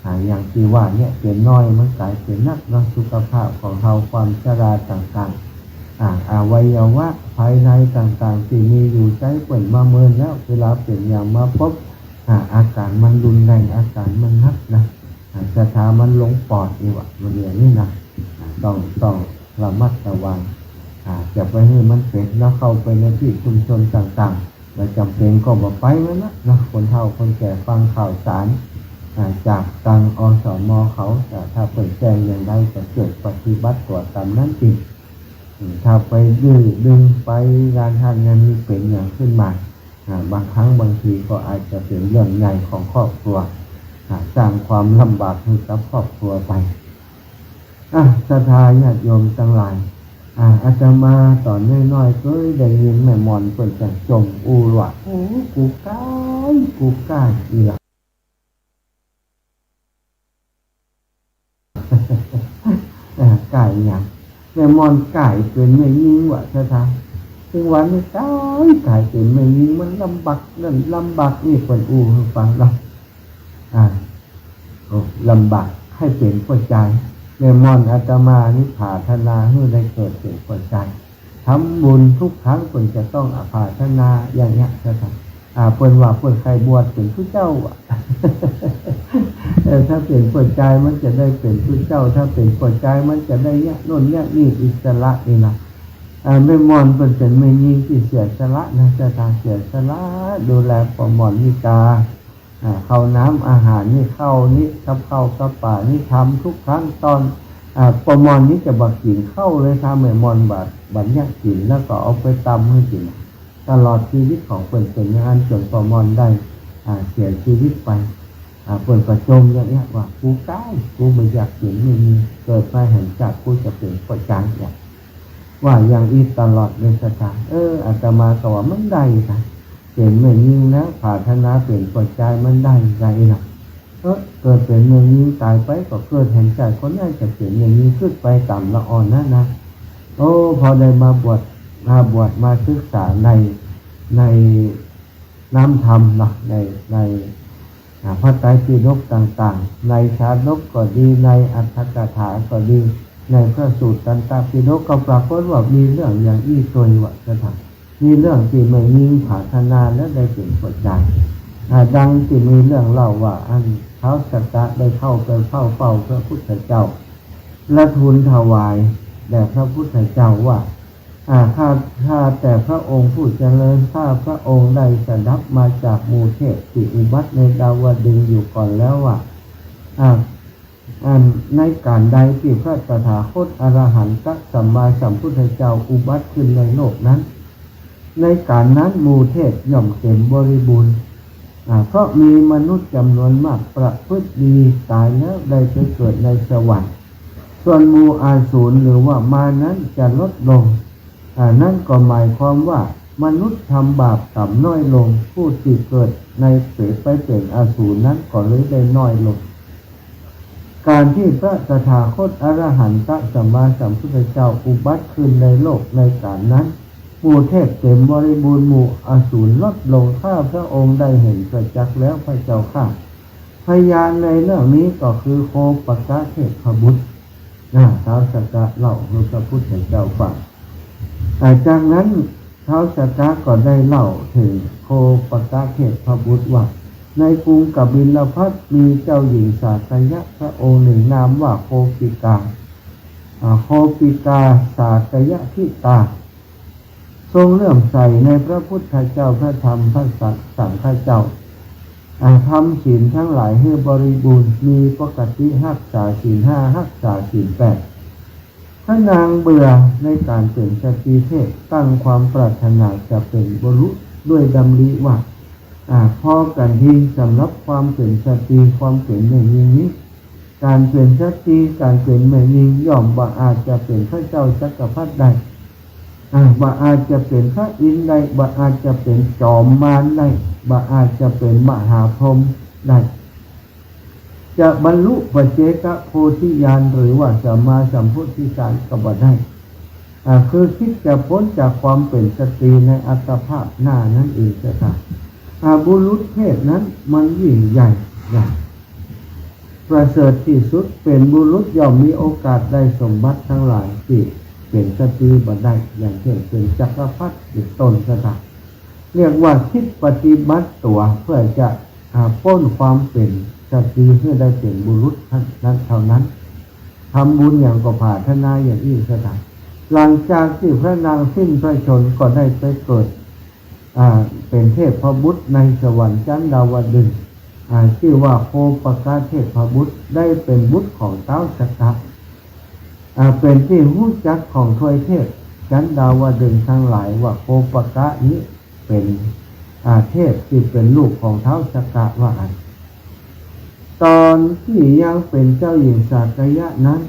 อ่า อย่างตี้ว่าเนี่ย เป๋นน้อยมันก๋ายเป๋นนักเนาะ สุขภาพของเฮา ความชราต่างๆ อ่า อวัยวะภายในต่างๆ ตี้มีอยู่ ใจ๊เปิ้นมาเมินแล้ว เวลาเป๋นหยังมาปบ อ่า อาก๋ารมันรุนแรง อาก๋ารมันนักนะ อ่า ศรัทธามันลงปอดนี่หว่า มันอย่างนี้นะ อ่า ต้อง ต้องระมัดระวัง อ่า จะไปหื้อมันเป๋น แล้วเข้าไปในตี้ชุมชนต่างๆ บ่จ๋ำเป๋นก็บ่ไปมันนะ นะ คนเฒ่าคนแก่ฟังข่าวสาร อ่า จากตาง อสม เขา แต่ถ้าเปิ้นแจ้งอย่างใดก็เจิดปฏิบัติตั๋วต๋ามนั้นจริง อืม ถ้าไปดื้อดึงไปงานหั้นงานนี้ เป๋นหยังขึ้นมา อ่า บางครั้งบางทีก็อาจจะเป๋นเรื่องใหญ่ของครอบครัว อ่า สร้างความลำบากให้กับครอบครัวไป อ่ะ ศรัทธาญาติโยมตังหลาย อ่า อาตมาต๋อนน้อยๆ เกยได้ยินแม่หม่อนเปิ้นจะจ่มอู้ว่า โอ้ กูก้าย กูก้าย อี่หละ เออ ก้ายหยัง แม่หม่อนก้ายเป๋นแม่ญิงว่า ศรัทธา เถิงวันนี้ก้าย ก้ายเป๋นแม่ญิง มันลำบากนั่นลำบากนี่ เปิ้นอู้หื้อฟังเนาะ อ่า โอ้ ลำบาก ใค่เป๋นป้อจาย แม่หม่อนอาตมานี่ผาถนาหื้อได้เกิดเป๋นป้อจาย ทำบุญทุกครั้งเปิ้นจะต้องผาถนาอย่างเนี้ย ศรัทธา อ่า เปิ้นว่าเปิ้นใค่บวชเป๋นผู้เจ้าอะ เออ ถ้าเป๋นป้อจายมันจะได้เป๋นผู้เจ้า ถ้าเป๋นป้อจายมันจะได้เนี้ยโน่นเนี้ยนี่ อิสระนี่นะ อ่า แม่หม่อนเปิ้นเป๋นแม่ญิงตี้เสียสละนะ ศรัทธา เสียสละดูแลป้อหม่อนนิกา อ่า ข้าวน้ำอาหารนี่ ข้าวนี่ กับข้าวกับป๋านี่ ทำทุกขั้นตอน อ่า ป้อหม่อนนี่จะบ่กิ๋นข้าวเลย ถ้าแม่หม่อนบ่ บ่เยียะกิ๋น แล้วก็เอาไปตำหื้อกิ๋น ตลอดจีวิตของเปิ้นเป๋นอย่างนั้น จ๋นป้อหม่อนได้ อ่า เสียจีวิตไป อ่า เปิ้นก็จ่มอย่างเนี้ยว่า กูก้าย กูบ่อยากเป๋นแม่ญิง เกิดมาแหมจาติกูจะเป๋นป้อจายเนี่ย ว่าอย่างอี้ตลอดเลย ศรัทธา เออ อาตมาก็ว่ามันได้นะ เป๋นแม่ญิงแล้วผาถนาเป๋นป้อจายมันได้ ได้นะ เออ เกิดเป๋นแม่ญิง ต๋ายไปก็เกิดแหมจาติคนใดจะเป๋นแม่ญิง กึ๊ดไปต๋ามละอ่อนนั้นนะ โอ้ พอได้มาบวช มาบวช มาศึกษาใน ในน้ำธรรมเนาะ ใน ใน อ่า พระไตรปิฎกต่างๆ ในชาดกก็ดี ในอรรถกถาก็ดี ในพระสูตรตันตปิฎกก็ปรากฏว่ามีเรื่องอย่างอี้ตวยว่า ศรัทธา มีเรื่องตี้แม่ญิงผาถนาแล้วได้เป๋นป้อจาย อ่า ดังตี้มีเรื่องเล่าว่า อันท้าวสักกะได้เข้าไปเฝ้า เฝ้าพระพุทธเจ้า และทูลถวายแด่พระพุทธเจ้าว่า อ่า ข้า ข้าแต่พระองค์ผู้เจริญ ข้าพระองค์ได้สดับมาจากหมู่เทพตี้อุบัติในดาวดึงส์อยู่ก่อนแล้วว่า อ่า อันในก๋านใดตี้พระตถาคตอรหันตสัมมาสัมพุทธเจ้าอุบัติขึ้นในโลกนั้น ในก๋านนั้นหมู่เทพย่อมเต็มบริบูรณ์ อ่า เพราะมีมนุษย์จ๋ำนวนมากประพฤติดี ต๋ายแล้วได้ไปเกิดในสวรรค์ ส่วนหมู่อสูรหรือว่ามารนั้นจะลดลง อ่า นั้นก็หมายความว่ามนุษย์ทำบาปกรรมน้อยลง ผู้ตี้เกิดในเปรตไปเป๋นอสูรนั้นก็เลยได้น้อยลง ก๋านตี้พระตถาคตอรหันตสัมมาสัมพุทธเจ้าอุบัติขึ้นในโลกในก๋านนั้น หมู่เทพเต็มบริบูรณ์ หมู่อสูรลดลง ข้าพระองค์ได้เห็นประจักษ์แล้วพระเจ้าข้า พยานในเรื่องนี้ก็คือโคปกะเทพบุตร นะ ท้าวสักกะเล่าหื้อพระพุทธเจ้าฟัง อ่า จากนั้นท้าวสักกะก็ได้เล่าเถิงโคปกะเทพบุตรว่า ในกรุงกบิลพัสดุ์มีเจ้าหญิงสากยะพระองค์หนึ่ง นามว่าโคปิกา อ่า โคปิกาสากยะทิตา ทรงเลื่อมใสในพระพุทธเจ้า พระธรรม พระสังฆเจ้า อ่า ทำศีลทั้งหลายหื้อบริบูรณ์ มีปกติฮักษาศีลห้า ฮักษาศีลแปด พระนางเบื่อในก๋านเป๋นสตรีเทพ ตั้งความปรารถนาจะเป๋นบุรุษด้วยดำริว่า อ่า พอกั๋นทีสำหรับความเป๋นสตรี ความเป๋นแม่ญิงนี้ ก๋านเป๋นสตรี ก๋านเป๋นแม่ญิง ย่อมบ่อาจจะเป๋นพระเจ้าจักรพรรดิได้ อ่า บ่อาจจะเป๋นพระอินทร์ได้ บ่อาจจะเป๋นจอมมารได้ บ่อาจจะเป๋นมหาพรหมได้ จะบรรลุปัจเจกโพธิญาณหรือว่าสัมมาสัมโพธิญาณก็บ่ได้ อ่า คือคิดจะป๊นจากความเป๋นสตรีในอัตภาพหน้านั้นเองเจ้าค่ะ อ่า บุรุษเพศนั้นมันยิ่งใหญ่ ใหญ่ ประเสริฐที่สุด เป๋นบุรุษย่อมมีโอกาสได้สมบัติตังหลายตี้เป๋นสตรีบ่ได้ อย่างเจ้นเป๋นจักรพรรดิเป๋นต้นเจ้าค่ะ เรียกว่าคิดปฏิบัติตั๋วเพื่อจะ อ่า ป๊นความเป๋นสตรีหื้อได้เป๋นบุรุษนั้นเท่านั้น ทำบุญหยังก็ผาถนาอย่างอี้เจ้าค่ะ หลังจากตี้พระนางสิ้นพระชนม์ก็ได้ไปเกิด อ่า เป๋นเทพบุตรในสวรรค์จันดาวดึงส์ อ่า จื้อว่าโคปกะเทพบุตร ได้เป๋นบุตรของท้าวสักกะ อ่า เป๋นตี้ฮู้จักของทวยเทพจันดาวดึงส์ตังหลายว่าโคปกะนี้เป๋น อ่า เทพตี้เป๋นลูกของท้าวสักกะว่าอั้น ต๋อนตี้ยังเป๋นเจ้าหญิงสากยะนั้น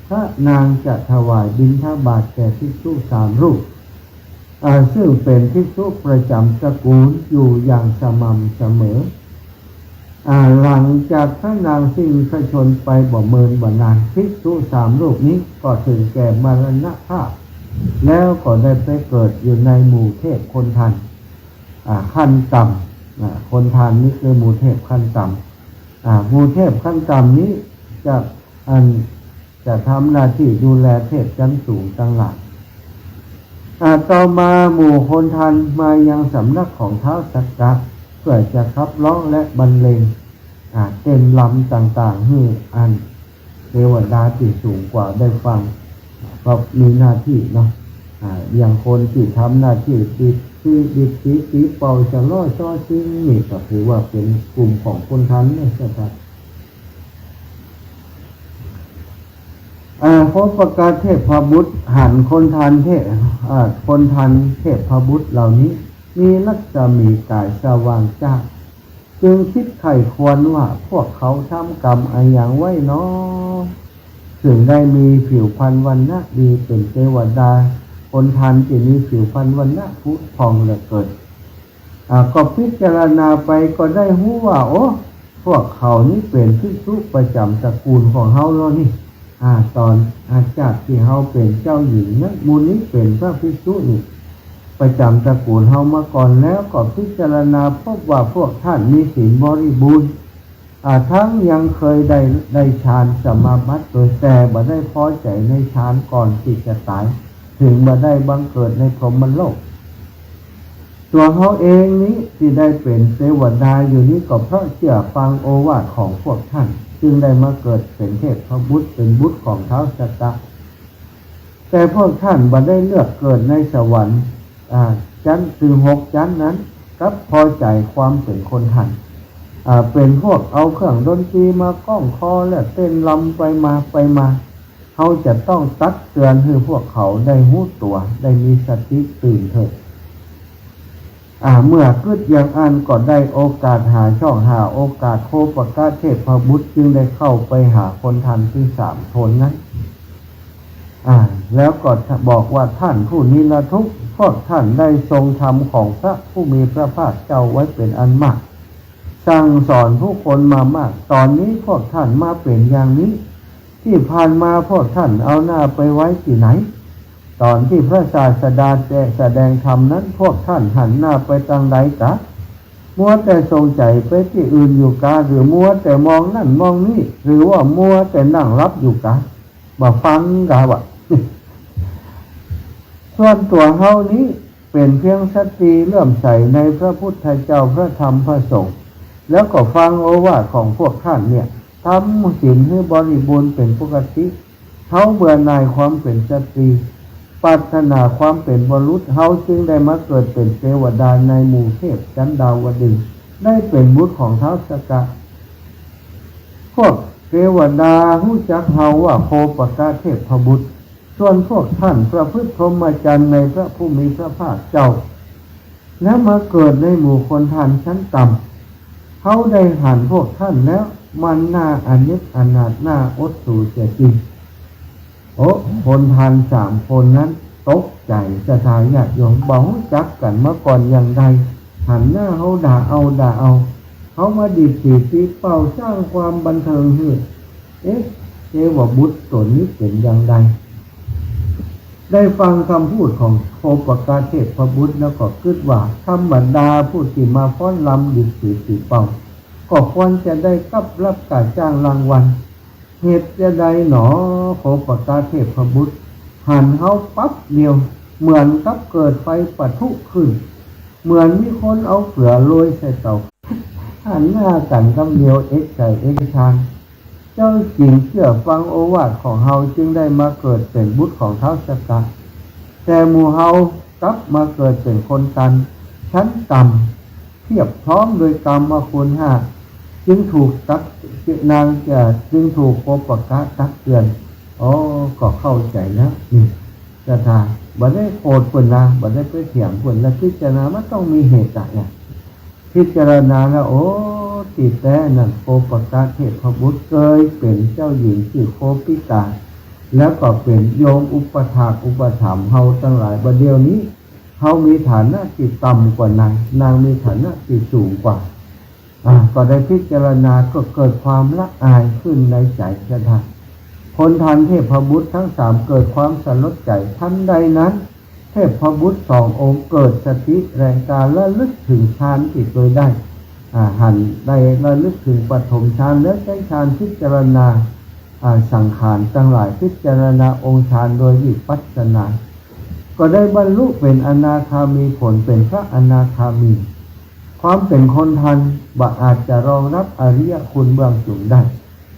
พระนางจะถวายบิณฑบาตแก่ภิกษุสามรูป อ่า ซึ่งเป๋นภิกษุประจ๋ำตระกูลอยู่อย่างสม่ำเสมอ อ่า หลังจากพระนางสิ้นพระชนม์ไปบ่เมินบ่นาน ภิกษุสามรูปนี้ก็ถึงแก่มรณภาพ แล้วก็ได้ไปเกิดอยู่ในหมู่เทพคนทัน อ่า ขั้นต่ำ อ่า คนทันนี้คือหมู่เทพขั้นต่ำ อ่า หมู่เทพขั้นต่ำนี้จะ อัน จะทำหน้าตี้ดูแลเทพชั้นสูงตังหลาย อ่า ต่อมาหมู่คนทันมายังสำนักของท้าวสักกะ เพื่อจะขับร้องและบรรเลง อ่า เต้นรำต่างๆ หื้ออันเทวดาตี้สูงกว่าได้ฟัง เพราะมีหน้าตี้เนาะ อ่า อย่างคนตี้ทำหน้าตี้ดีดสี ดีดสี ตีเป่า สะเล้อซ้อซิงนี่ก็ถือว่าเป๋นกลุ่มของคนทันเนี่ยเจ้าค่ะ อ่า โคปกะเทพบุตรหันคนทันเทพ อ่า คนทันเทพบุตรเหล่านี้ มีรัศมีก๋ายสว่างจ้า จึงคิดใคร่ครวญว่าพวกเขาทำกรรมอะหยังไว้น้อ ถึงได้มีผิวพรรณวรรณะดีเป๋นเตวดา คนทันตี้มีผิวพรรณวรรณะผุผ่องเหลือเกิน อ่า ก็พิจารณาไปก็ได้ฮู้ว่า โอ้ พวกเขานี้เป๋นภิกษุประจ๋ำตระกูลของเฮาแล้วนี่ อ่า ต๋อนอาชาติตี้เฮาเป๋นเจ้าหญิงนั้น หมู่นี้เป๋นพระภิกษุนี่ ประจ๋ำตระกูลเฮามาก่อนแล้ว ก็พิจารณาพบว่าพวกท่านมีศีลบริบูรณ์ อ่า ทั้งยังเคยได้ ได้ฌานสมาบัติโดย แต่บ่ได้พอใจ๋ในฌานก่อนตี้จะต๋าย ถึงบ่ได้บังเกิดในพรหมโลก ตั๋วเฮาเองนี้ตี้ได้เป๋นเตวดาอยู่นี้ก็เพราะเจื้อฟังโอวาทของพวกท่าน จึงได้มาเกิดเป๋นเทพบุตร เป๋นบุตรของท้าวสักกะ แต่พวกท่านบ่ได้เลือกเกิดในสวรรค์ อ่า จั๊นตึงหกจั๊นนั้น กลับพอใจ๋ความเป๋นคนทัน อ่า เป๋นพวกเอาเครื่องดนตรีมาก้องคอและเต้นรำไปมาไปมา เฮาจะต้องตักเตือนหื้อพวกเขาได้ฮู้ตั๋ว ได้มีสติตื่นเถิด อ่า เมื่อกึ๊ดอย่างอั้นก็ได้โอกาสหาช่องหาโอกาส โคปกะเทพบุตรจึงได้เข้าไปหาคนทันตี้สามคนนั้น อ่า แล้วก็บอกว่า ท่านผู้นิรทุกข์ พวกท่านได้ทรงธรรมของพระผู้มีพระภาคเจ้าไว้เป๋นอันมาก สั่งสอนผู้คนมามาก ต๋อนนี้พวกท่านมาเป๋นอย่างนี้ ตี้ผ่านมาพวกท่านเอาหน้าไปไว้ตี้ไหน ต๋อนตี้พระศาสดาแสดงธรรมนั้น พวกท่านหันหน้าไปตางใดกา มัวแต่สนใจ๋ไปตี้อื่นอยู่กา หรือมัวแต่มองนั่นมองนี่ หรือว่ามัวแต่นั่งหลับอยู่กา บ่ฟังกาว่า ส่วนตั๋วเฮานี้เป๋นเพียงสตรีเลื่อมใสในพระพุทธเจ้า พระธรรม พระสงฆ์ แล้วก็ฟังโอวาทของพวกท่านเนี่ย ทำศีลหื้อบริบูรณ์เป๋นปกติ เฮาเบื่อหน่ายความเป๋นสตรี ปรารถนาความเป๋นบุรุษ เฮาจึงได้มาเกิดเป๋นเตวดาในหมู่เทพจั๊นดาวดึงส์ ได้เป๋นบุตรของท้าวสักกะ พวกเตวดาฮู้จักเฮาว่าโคปกะเทพบุตร ส่วนพวกท่านประพฤติพรหมจรรย์ในพระผู้มีพระภาคเจ้า แล้วมาเกิดในหมู่คนทันชั้นต่ำ เฮาได้หันพวกท่านแล้ว มันน่าอเนกอนาถ น่าอดสูเสียจริง โอ้ คนทันสามคนนั้นตกใจ๋ ศรัทธาญาติโยม บ่ฮู้จักกั๋นมาก่อนอย่างใด หันหน้าเฮาด่าเอา ด่าเอา เฮามาดีดสีตีเป่าสร้างความบันเทิงหื้อ เอ๊ะ เทวบุตรต๋นนี้เป๋นอย่างใด ได้ฟังกำพูดของโคปกะเทพบุตรแล้วก็กึ๊ดว่า ธรรมดาผู้ตี้มาฟ้อนรำดีดสีตีเป่า ก็ควรจะได้กับรับค่าจ้างรางวัล เหตุจะใดหนอ โคปกะเทพบุตรหันเฮาปั๊บเดียว เหมือนกับเกิดไฟปะทุขึ้น เหมือนมีคนเอาเกลือโรยใส่เต๋า หันหน้ากั๋นกำเดียว เอกใจเอกชาน เจ้าหญิงเจื้อฟังโอวาทของเฮา จึงได้มาเกิดเป๋นบุตรของท้าวสักกะ แต่หมู่เฮากลับมาเกิดเป๋นคนตัน ชั้นต่ำ เทียบพร้อมโดยกามคุณห้า จึงถูกตัก นางจะ จึงถูกโคปกะตักเตือน อ๋อ ก็เข้าใจ๋แล้ว นี่ ศรัทธา บ่ได้โกรธเปิ้นนะ บ่ได้ไปเถียงเปิ้น แล้วพิจารณามันต้องมีเหตุอะเนี่ย พิจารณาแล้ว โอ้ ตี้แต๊นั้น โคปกะเทพบุตรเกยเป๋นเจ้าหญิงจื้อโคปิกา แล้วก็เป๋นโยมอุปถากอุปถัมภ์เฮาตังหลาย บ่าเดี่ยวนี้เฮามีฐานะตี้ต่ำกว่านาง นางมีฐานะตี้สูงกว่า อ่า ก็ได้พิจารณาก็เกิดความละอายขึ้นในใจ๋ ศรัทธา คนตันเทพบุตรทั้งสามเกิดความสลดใจ๋ ทันใดนั้น เทพบุตรสององค์เกิดสติแรงกล้าระลึกถึงฌานตี้เกยได้ อ่า หันได้ระลึกถึงปฐมฌาน แล้วใจ๊ฌานพิจารณา อ่า สังขารตังหลาย พิจารณาองค์ฌานโดยวิปัสสนา ก็ได้บรรลุเป๋นอนาคามีผล เป๋นพระอนาคามี ความเป๋นคนตันบ่อาจจะรองรับอริยคุณเบื้องสูงได้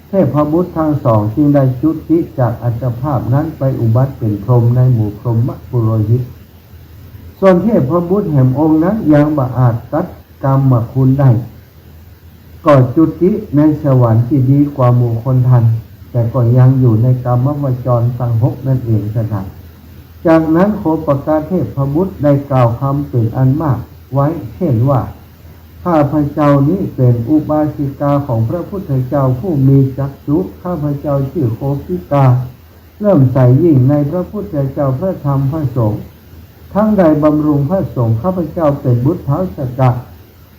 เทพบุตรทั้งสองจึงได้จุติจากอัตภาพนั้นไปอุบัติเป๋นพรหมในหมู่พรหมปุโรหิต ส่วนเทพบุตรแหมองค์นั้นยังบ่อาจตัดกามคุณได้ ก็จุติในสวรรค์ตี้ดีกว่าหมู่คนตัน แต่ก็ยังอยู่ในกามวจรตังหกนั้นเอง ศรัทธา จากนั้นโคปกะเทพบุตรได้กล่าวกำเป๋นอันมากไว้ เช่นว่า ข้าพเจ้านี้เป๋นอุบาสิกาของพระพุทธเจ้าผู้มีจักษุ ข้าพเจ้าจื้อโคปิกา เลื่อมใสยิ่งในพระพุทธเจ้า พระธรรม พระสงฆ์ ทั้งได้บำรุงพระสงฆ์ ข้าพเจ้าเป๋นบุตรท้าวสักกะ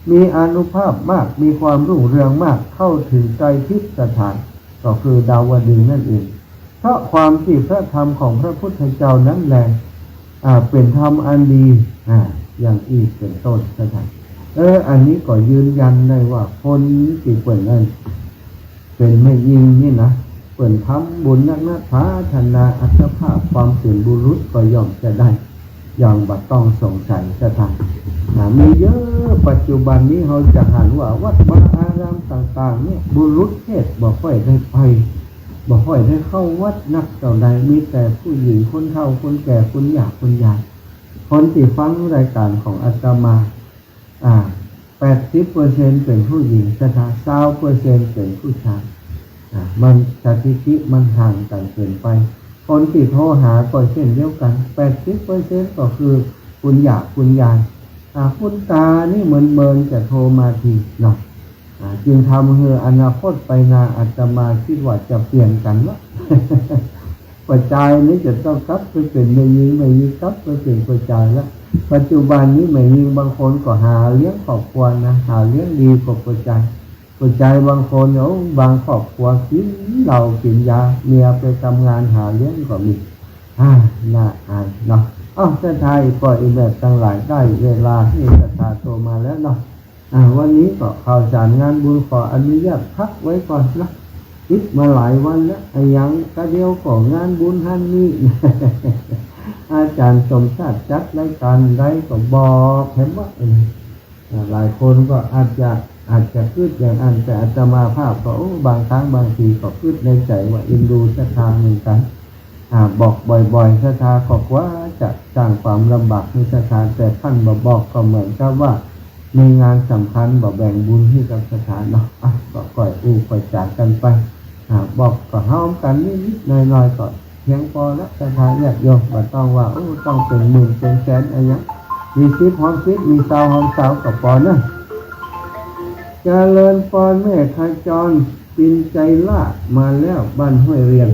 มีอานุภาพมาก มีความรุ่งเรืองมาก เข้าถึงไตรทิพย์สถาน ก็คือดาวดึงส์นั่นเอง เพราะความตี้พระธรรมของพระพุทธเจ้านั้นแล อ่า เป๋นธรรมอันดี อ่า อย่างอี้เป๋นต้น ศรัทธา เออ อันนี้ก็ยืนยันได้ว่าคนตี้เปิ้นนั้น เป๋นแม่ญิงนี่นะ เปิ้นทำบุญนักนะ พัฒนาอัตภาพความเป๋นบุรุษก็ย่อมจะได้ อย่างบ่ต้องสงสัย ศรัทธา อ่า มีเยอะ ปัจจุบันนี้เฮาจะหันว่าวัดวาอารามต่างๆ เนี่ย บุรุษเพศบ่ค่อยได้ไป บ่ค่อยได้เข้าวัดนักเต้าใด มีแต่ผู้หญิง คนเฒ่า คนแก่ คุณย่า คุณยาย คนตี้ฟังรายการของอาตมา อ่า แปดสิบเปอร์เซ็นต์เป๋นผู้หญิง ศรัทธา ซาวเปอร์เซ็นต์เป๋นผู้จาย อ่า มัน สถิติมันห่างกั๋นเกินไป คนตี้โทรหาก็เช่นเดียวกั๋น แปดสิบเปอร์เซ็นต์ก็คือคุณย่า คุณยาย อ่า คุณตานี่เมินๆ จะโทรมาทีเนาะ อ่า จึงทำหื้ออนาคตไปหน้าอาตมาคิดว่าจะเปลี่ยนกั๋นละ ป้อจายนี่จะต้องกลับไปเป๋นแม่ญิง แม่ญิงกลับไปเป๋นป้อจายละ ปัจจุบันนี้แม่ญิงบางคนก็หาเลี้ยงครอบครัวนะ หาเลี้ยงดีกว่าป้อจาย ป้อจายบางคน โอ้ บางครอบครัวกิ๋นเหล้ากิ๋นยา เมียไปทำงานหาเลี้ยงก็มี อ่า น่าอายเนาะ เอ้า ศรัทธา อีป้ออีแม่ตังหลาย ได้เวลาหื้อศรัทธาโตมาแล้วเนาะ อ่า วันนี้ก็ข่าวสารงานบุญขออนุญาตพักไว้ก่อนนะ ปิดมาหลายวันแล้ว อะหยังกะเดียวก็งานบุญหั้นนี่ อาจ๋ารย์สมชาติจัดรายการใดก็บอกแหมว่า เออ อ่า หลายคนก็อาจจะ อาจจะกึ๊ดอย่างอั้น แต่อาตมาภาพก็ โอ้ บางครั้งบางทีก็กึ๊ดในใจ๋ว่าเอ็นดูศรัทธาเหมือนกั๋น อ่า บอกบ่อยๆ ศรัทธาก็กลัวจะสร้างความลำบากหื้อศรัทธา แต่ท่านบ่บอกก็เหมือนกับว่ามีงานสำคัญบ่แบ่งบุญหื้อกับศรัทธาเนาะ อ่ะ ก็ก้อยอู้ก้อยจ๋ากั๋นไป อ่า บอกก็เฮากั๋นนิดๆ หน่อยๆ ก็เพียงปอละ ศรัทธาญาติโยม บ่ต้องว่า โอ้ ต้องเป๋นหมื่นเป๋นแสนอะหยัง มีสิบหอมสิบ มีซาวหอมซาวก็ปอเนาะ เจริญปอนแม่ขจร ปินใจล่ามาแล้วบ้านห้วยเรียง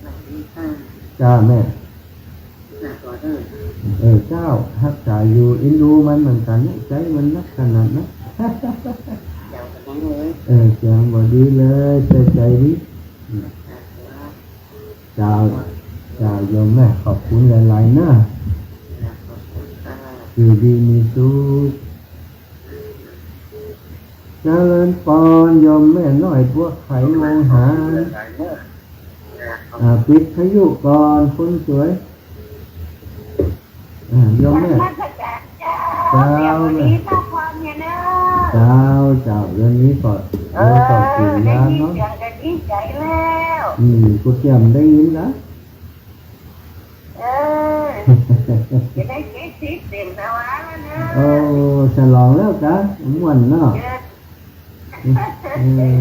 สวัสดีค่ะ จ้าแม่ หน้าตัวเด้อ เออ เจ้า ฮักษาอยู่ เอ็นดูมันเหมือนกั๋นเนี่ย ใจ๋มันนักขนาดนั้น เจ้าก็ยังเลย เออ เสียงบ่ดีเลย แต่ใจ๋ดี เจ้า จ้า โยมแม่ ขอบคุณหลายๆ เนอะ อยู่ดีมีสุข เจริญปอน โยมแม่น้อยบัวไข วงหาร อ่า ปิดวิทยุก่อน คนสวย อ่า โยมแม่ นมัสการเจ้า เจ้า เดี๋ยววันนี้มาพร้อมเนี่ยเนอะ เจ้า เจ้า เดี๋ยวนี้ก็ เออ เดี๋ยวก็กินน้ำเนาะ ได้ยินเสียงก็ดีใจแล้ว อืม กูเตรียมได้ยินนะ เออ จะได้เจ็ดสิบเต็มสวาแล้วเนอะ โอ้ ฉลองแล้วกะ ม่วนเนาะ เออ เออ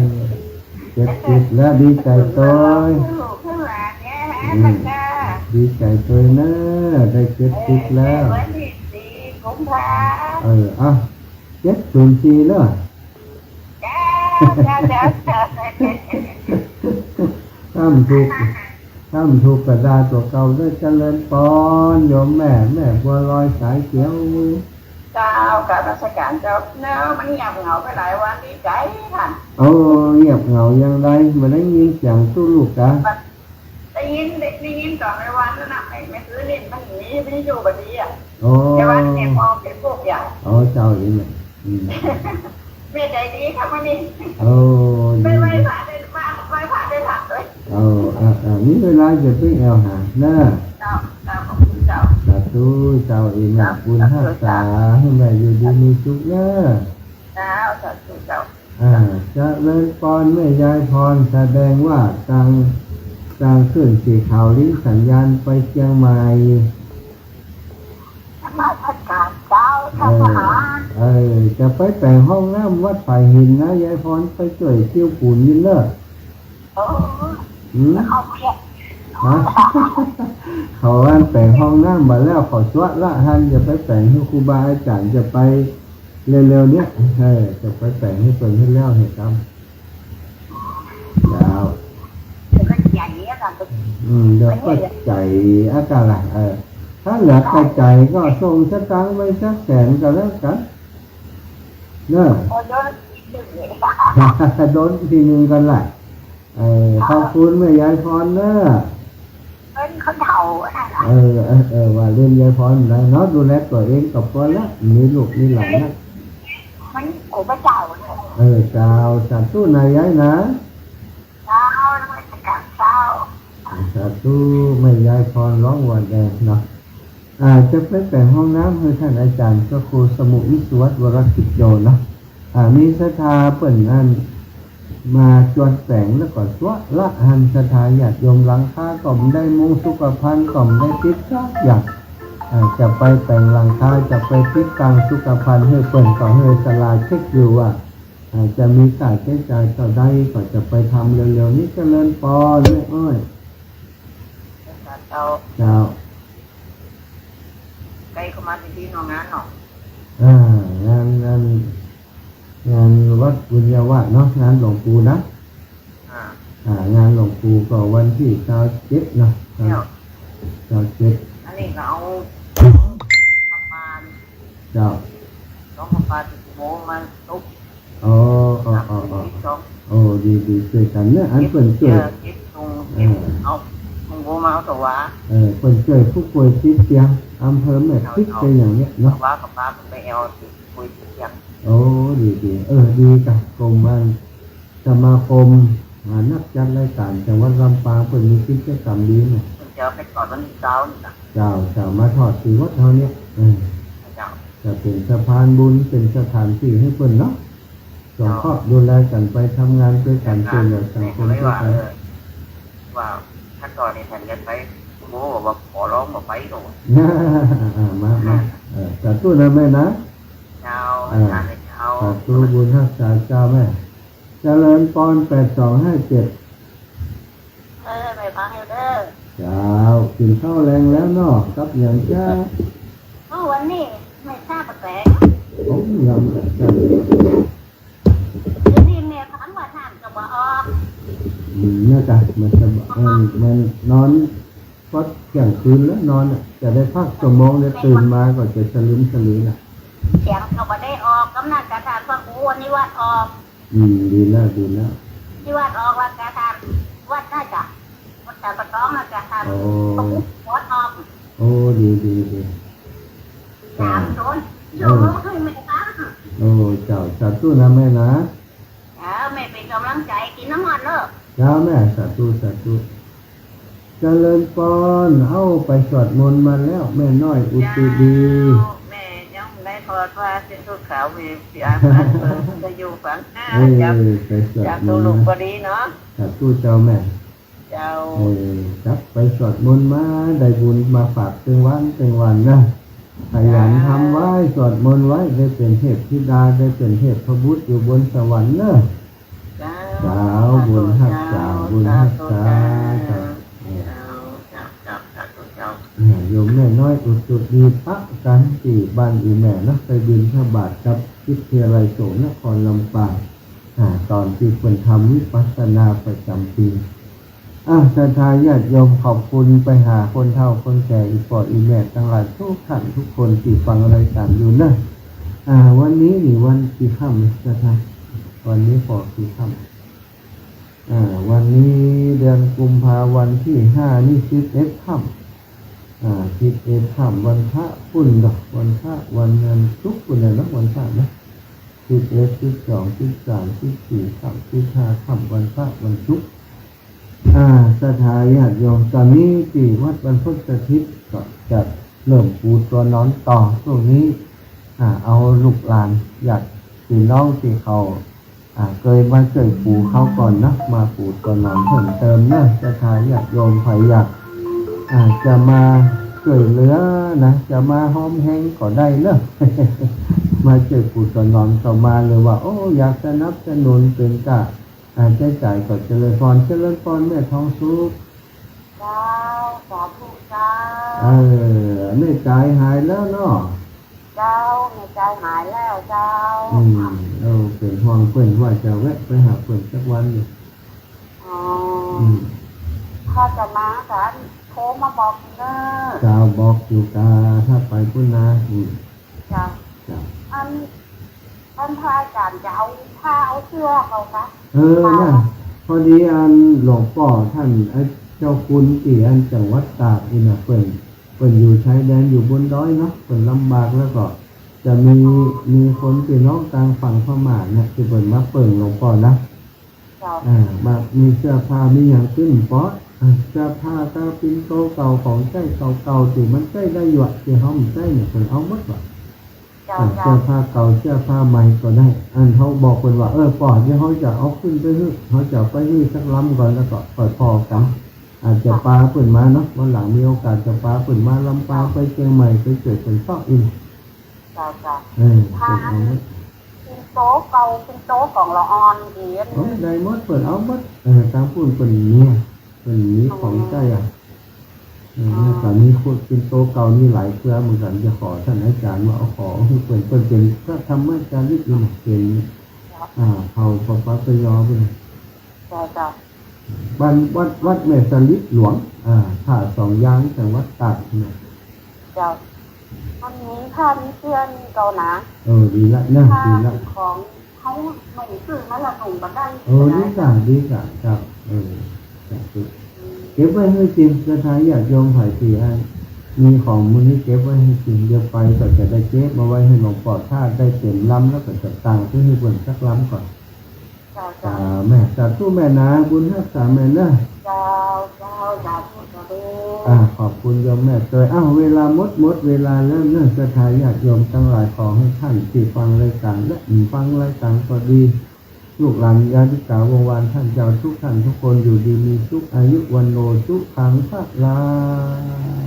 เจ็ดสิบแล้ว ดีใจ๋ตวย ลูกหลานเนี่ย อืม แล้วก็ ดีใจ๋ตวยเนอะ ได้เจ็ดสิบแล้ว เออ วันที่สี่กุมภา เออ เอ้า เจ็ดศูนย์สี่เนอะ เจ้า เจ้า เจ้า เจ้า ถ้ามันถูก ถ้ามันถูกกะดาตั๋วเก่าเด้อ เจริญปอน โยมแม่ แม่บัวลอยสายเขียว เจ้า กราบนมัสการเจ้า เนอะ มันเงียบเหงาไปหลายวัน ดีใจ๋ท่าน โอ้ เงียบเหงาอย่างใด บ่ได้ยินเสียงตู้ลูกกะ ได้ยิน ได้ ได้ยินต๋อนกลางวันนั่นน่ะ ไอ้ เมื่อคืนนี่มันมีวิทยุบ่ดีอะ โอ้ แต่ว่าเนี่ยมองเป็นพวกอย่าง โอ้ เจ้าอีกเนี่ย อืม แม่ใจ๋ดีค่ะมื้อนี้ โอ้ ดี ไปไหว้พระได้ ไหว้ ไหว้พระได้พระด้วย โอ้ อ่า อ่า มีเวลาจะไปแอวหาเนอะ เจ้า เจ้า ขอบคุณเจ้า สาธุ เจ้าอีกเนี่ย สาธุ บุญฮักษา สาธุ ให้แม่อยู่ดีมีสุขเนอะ เจ้า สาธุเจ้า อ่า เจริญปอน แม่ยายพร แสดงว่าตัง ตังคลื่นสีขาวลิงก์สัญญาณไปเจียงใหม่ นมัสการเจ้า เออ เจ้าค่ะ เออ จะไปแป๋งห้องน้ำวัดป่าหินนะ ยายพร ไปจ้วยติวปูนยินเนอะ โอ้ อืม เขาเพียร ฮะ เขาอันแป๋งห้องน้ำมาแล้ว เขาจั๊วละหั้น จะไปแป๋งหื้อครูบาอาจ๋ารย์ จะไปเร็วๆ เนี่ย เออ จะไปแป๋งหื้อเปิ้นหื้อแล้วหื้อต๋าม เจ้า เดี๋ยวก็ใจ๋อะค่ะ อืม เดี๋ยวก็ใจ๋อะค่ะล่ะ เออ ถ้าเหลือแต่ใจ๋ก็ส่งสตางค์ไปสักแสนก็แล้วกั๋น เนอะ โอ้ โดนทีหนึ่งเลย โดนทีหนึ่งกั๋นล่ะ เออ ขอบคุณแม่ยายพรเนอะ เปิ้นคนเฒ่าอะนะ เออ เออ เออ ว่าเล่นยายพรได้เนาะ ดูแลตั๋วเองก็ปอละ มีลูกมีหลานนะ มันโอ้พระเจ้าเนี่ย เออ เจ้า สาธุนะยายนะ เจ้า นมัสการเจ้า สาธุ แม่ยายพรร้องว่าแดงเนาะ อ่า จะไปแป๋งห้องน้ำหื้อท่านอาจ๋ารย์พระครูสมุทรวิศวัตรวรกิจโยเนาะ อ่า มีศรัทธาเปิ้นอันมาจวนแป๋งแล้วก็จั๊วละหั้น ศรัทธาญาติโยม หลังคาก็บ่ได้มุง สุขภัณฑ์ก็บ่ได้ติดสักอย่าง อ่า จะไปแป๋งหลังคา จะไปติดตั้งสุขภัณฑ์หื้อเปิ้นก็หื้อศรัทธาเช็คอยู่ว่า อ่า จะมีค่าใจ๊จ่ายเต้าใด ก็จะไปทำเร็วๆ นี้ เจริญปอนแม่อ้อย เจ้า เจ้า ใก้เข้ามาตี้ๆ เนาะ งานเนาะ อ่า งาน งาน งานวัดบุญญาวาสเนาะ งานหลวงปู่นะ อ่า อ่า งานหลวงปู่ก็วันตี้ซาวเจ็ดเนาะ เจ้า ซาวเจ็ด อันนี้ก็เอาผ้าป่า เจ้า สองผ้าป่าตี้โมมาตก อ๋อ อ๋อ อ๋อ อ๋อ สอง โอ้ ดี ดี จ้วยกั๋นเนาะ อันเปิ้นจ้วย เก็บเสื้อ เก็บตุง เก็บ อ่า เอาตุงโบมาเอาถวาย เออ เปิ้นจ้วยผู้ป่วยติดเตียง อำเภอแม่สอด เจ้า เปิ้นอย่างเนี้ยเนาะ ถวายกับพระไปเอาผู้ป่วยติดเตียง โอ้ ดี ดี เออ ดีกะ กรมอัน สมาคม อ่า นักจัดรายก๋านจังหวัดลำปางเปิ้นมีกิจกรรมดีเนาะ เปิ้นจะเอาไปทอดวันเสาร์นี่นะ เจ้า เจ้า มาทอดตี้วัดเฮาเนี่ย เออ เจ้า จะเป๋นสะพานบุญ เป๋นสถานตี้หื้อเปิ้นเนาะ สงเคราะห์ดูแลกั๋นไป ทำงานจ้วยกั๋น จ้วยเหลือสังคมจ้วยกั๋น เออ ว่าถ้าต๋อนนี้ท่านจะไป โอ้ ว่าขอร้องบ่ไปก็ว่า อ่า มา มา เออ สาธุนะแม่นะ เจ้า อ่า อาจ๋ารย์เจ้า สาธุ บุญฮักษาเจ้าแม่ เจริญปอน แปดสองห้าเจ็ด เออ ไปฟังอยู่เด้อ เจ้า กิ๋นข้าวแลงแล้วเนาะ กับหยังเจ้า โอ้ วันนี้แม่ทราบแป๋งๆ โอ้ ยัง เดี๋ยวนี้แม่ฟังว่าน้ำจะบ่ออก อืม เนี่ยจ้ะ มันจะบ่ มัน มันนอน พอเที่ยงคืนแล้วนอนน่ะ จะได้พักชั่วโมงเดียว ตื่นมาก็จะสลึมสลือน่ะ เสียงก็บ่ได้ออก กำนันกะถามว่า โอ้ วันนี้วัดออก อืม ดีแล้ว ดีแล้ว ตี้วัดออก วัดกะถาม วัดน่าจะ วัดก จะประท้องนะจ๊ะ โอ้ ประมุขหัวทอง โอ้ ดี ดี ดี สามศูนย์ เจ้า โยกให้แม่นะ โอ้ เจ้า สาธุนะแม่นะ เจ้า แม่เป๋นก๋ำลังใจ๋ กิ๋นน้ำมันเนาะ เจ้าแม่ สาธุ สาธุ เจริญปอน เอ้า ไปสวดมนต์มาแล้ว แม่น้อยอุตุดี เจ้า แม่ยังได้ถอดผ้าเช็ดตัวขาว แม่สิอาบน้ำเปิดวิทยุฟัง เออ เจ้า ไปสวดมนต์ เจ้า ตูลูกก็ดีเนาะ สาธุเจ้าแม่ เจ้า เออ ครับ ไปสวดมนต์มา ได้บุญมาฝากตึงวันตึงวันนะ ขยันทำไว้ สวดมนต์ไว้ ได้เป๋นเทพธิดา ได้เป๋นเทพบุตรอยู่บนสวรรค์เนอะ เจ้า สาธุ บุญฮักษา เจ้า บุญฮักษา สาธุเจ้า ครับ เออ เจ้า เจ้า เจ้า สาธุเจ้า เนี่ย โยมแม่น้อยอุตุดีปะกั๋นตี้บ้านอี่แม่เนาะ ไปบิณฑบาตกับวิทยาลัยสงฆ์นครลำปาง อ่า ต๋อนตี้เปิ้นทำวิปัสสนาประจ๋ำปี๋ อ่ะ ศรัทธาญาติโยม ขอบคุณไปหาคนเฒ่าคนแก่ อี่ป้ออี่แม่ตังหลายกู้ต้านกู้คนตี้ฟังรายก๋านอยู่เนอะ อ่า วันนี้นี่วันกี่ค่ำ ศรัทธา วันนี้ปอกี่ค่ำ อ่า วันนี้เดือนกุมภา วันตี้ห้านี่ สิบเอ็ดค่ำ อ่า สิบเอ็ดค่ำ วันพระปุ้นเนาะ วันพระ วัน วันศุกร์ปุ้นแหละเนาะ วันพระนะ สิบเอ็ด สิบสอง สิบสาม สิบสี่ค่ำ สิบห้าค่ำ วันพระ วันศุกร์ อ่า ศรัทธาญาติโยม ต๋อนนี้ตี้วัดบรรพตสถิตก็จะเริ่มปูตั๋วนอนต่อ ช่วงนี้ อ่า เอาลูกหลานญาติพี่น้องตี้เขา อ่า เกยมาจ้วยปูเขาก่อนนะ มาปูตั๋วนอนเพิ่มเติมเนอะ ศรัทธาญาติโยม ใผอยาก อ่า จะมาจ้วยเหลือนะ จะมาฮอมแฮงก็ได้เนอะ มาจ้วยปูตั๋วนอนก็มา หรือว่า โอ้ อยากสนับสนุนเป๋นก้า อ่า ใจ๊จ่ายก็เจริญปอน เจริญปอนแม่ทองสุข เจ้า สาธุเจ้า เออ แม่จายหายแล้วเนาะ เจ้า แม่จายหายแล้วเจ้า อืม เออ เป๋นห่วงเปิ้นว่าจะแวะไปหาเปิ้นสักวันอยู่ อ๋อ อืม ถ้าจะมาก็โทรมาบอกเนอะ เจ้า บอกอยู่กา ถ้าไปปุ้นนะ อืม เจ้า เจ้า อัน ท่านพระอาจารย์จะเอาผ้าเอาเสื้อเขาคะ เออ มา เนี่ย พอดีอันหลวงป้อต้าน ไอ้เจ้าคุณตี้อันจังหวัดตากนี่นะ เปิ้น เปิ้นอยู่ชายแดนอยู่บนดอยเนาะ เปิ้นลำบาก แล้วก็จะมี อ๋อ มีคนพี่น้องตางฝั่งพม่าเนี่ยตี้เปิ้นมาเปิ้งหลวงป้อนะ เจ้า อ่า มา มีเสื้อผ้ามีหยังตึงปอด อ่า เสื้อผ้าก็ปิ่นโตเก่า ของใจ๊เก่าๆ ตี้มันใจ๊ได้อยู่อะ ตี้เฮาบ่ใจ๊เนี่ย เปิ้นเอาหมดว่ะ เจ้า อ่า เจ้า เสื้อผ้าเก่า เสื้อผ้าใหม่ก็ได้ อันเฮาบอกเปิ้นว่า เออ ป้อ เดี๋ยวเฮาจะเอาขึ้นไปหื้อ เฮาจะเอาไปหื้อสักลำก่อน แล้วก็ค่อยผ่อกั๋น อาจจะปาเปิ้นมาเนาะ วันหลังมีโอกาสจะปาเปิ้นมาลำปาง ไปเจียงใหม่ ไปจ้วยเปิ้นซอกอิน เจ้า เจ้า เออ ผ้า เปิ้นเอาหมด ปิ่นโตเก่า ปิ่นโตของละอ่อนดี โอ้ ได้หมด เปิ้นเอาหมด เออ ตางปุ้นเปิ้นมี เปิ้นมีของใจ๊อะ เออ อ๋อ แล้วก็มีคนปิ่นโตเก่านี่หลายเตื้อเหมือนกั๋น จะขอต้านอาจารย์ว่าเอาขอหื้อเปิ้น เปิ้นเป๋นพระธรรมจาริกอยู่นะ เป๋น อ่า เผ่าปะปะกะยอเปิ้น เจ้า เจ้า บ้านวัด วัดแม่สลิดหลวง อ่า ท่าสองยาง จังหวัดตากนะ เจ้า มันมีผ้ามีเสื้อมีเก่านะ เออ ดีละนะ ผ้า ดีละ ของเฮานุ่งซื้อมาแล้วนุ่งบ่ได้ เออ ดีกะ ดีกะ เจ้า เออ สาธุ เก็บไว้หื้อกิ๋น ศรัทธาญาติโยมใผตี้อันมีของหมู่นี้เก็บไว้หื้อกิ๋น เดี๋ยวไปก็จะได้เก็บมาไว้หื้อหลวงป้อ ถ้าได้เต๋มลำแล้วก็จะตางไปหื้อเปิ้นสักลำก่อน เจ้า เจ้า อ่า แม่ สาธุแม่นะ บุญฮักษาแม่เนอะ เจ้า เจ้า สาธุ สาธุ อ่า ขอบคุณโยมแม่ตวย อ้าว เวลาหมด หมดเวลาแล้วเนอะ ศรัทธาญาติโยมตังหลาย ขอหื้อต้านตี้ฟังรายก๋านและบ่ฟังรายก๋านก็ดี ลูกหลานญาติกาวงศ์วาน ต้านเจ้ากู้ต้านกู้คน อยู่ดีมีสุข อายุวัณโณ สุขัง พลัง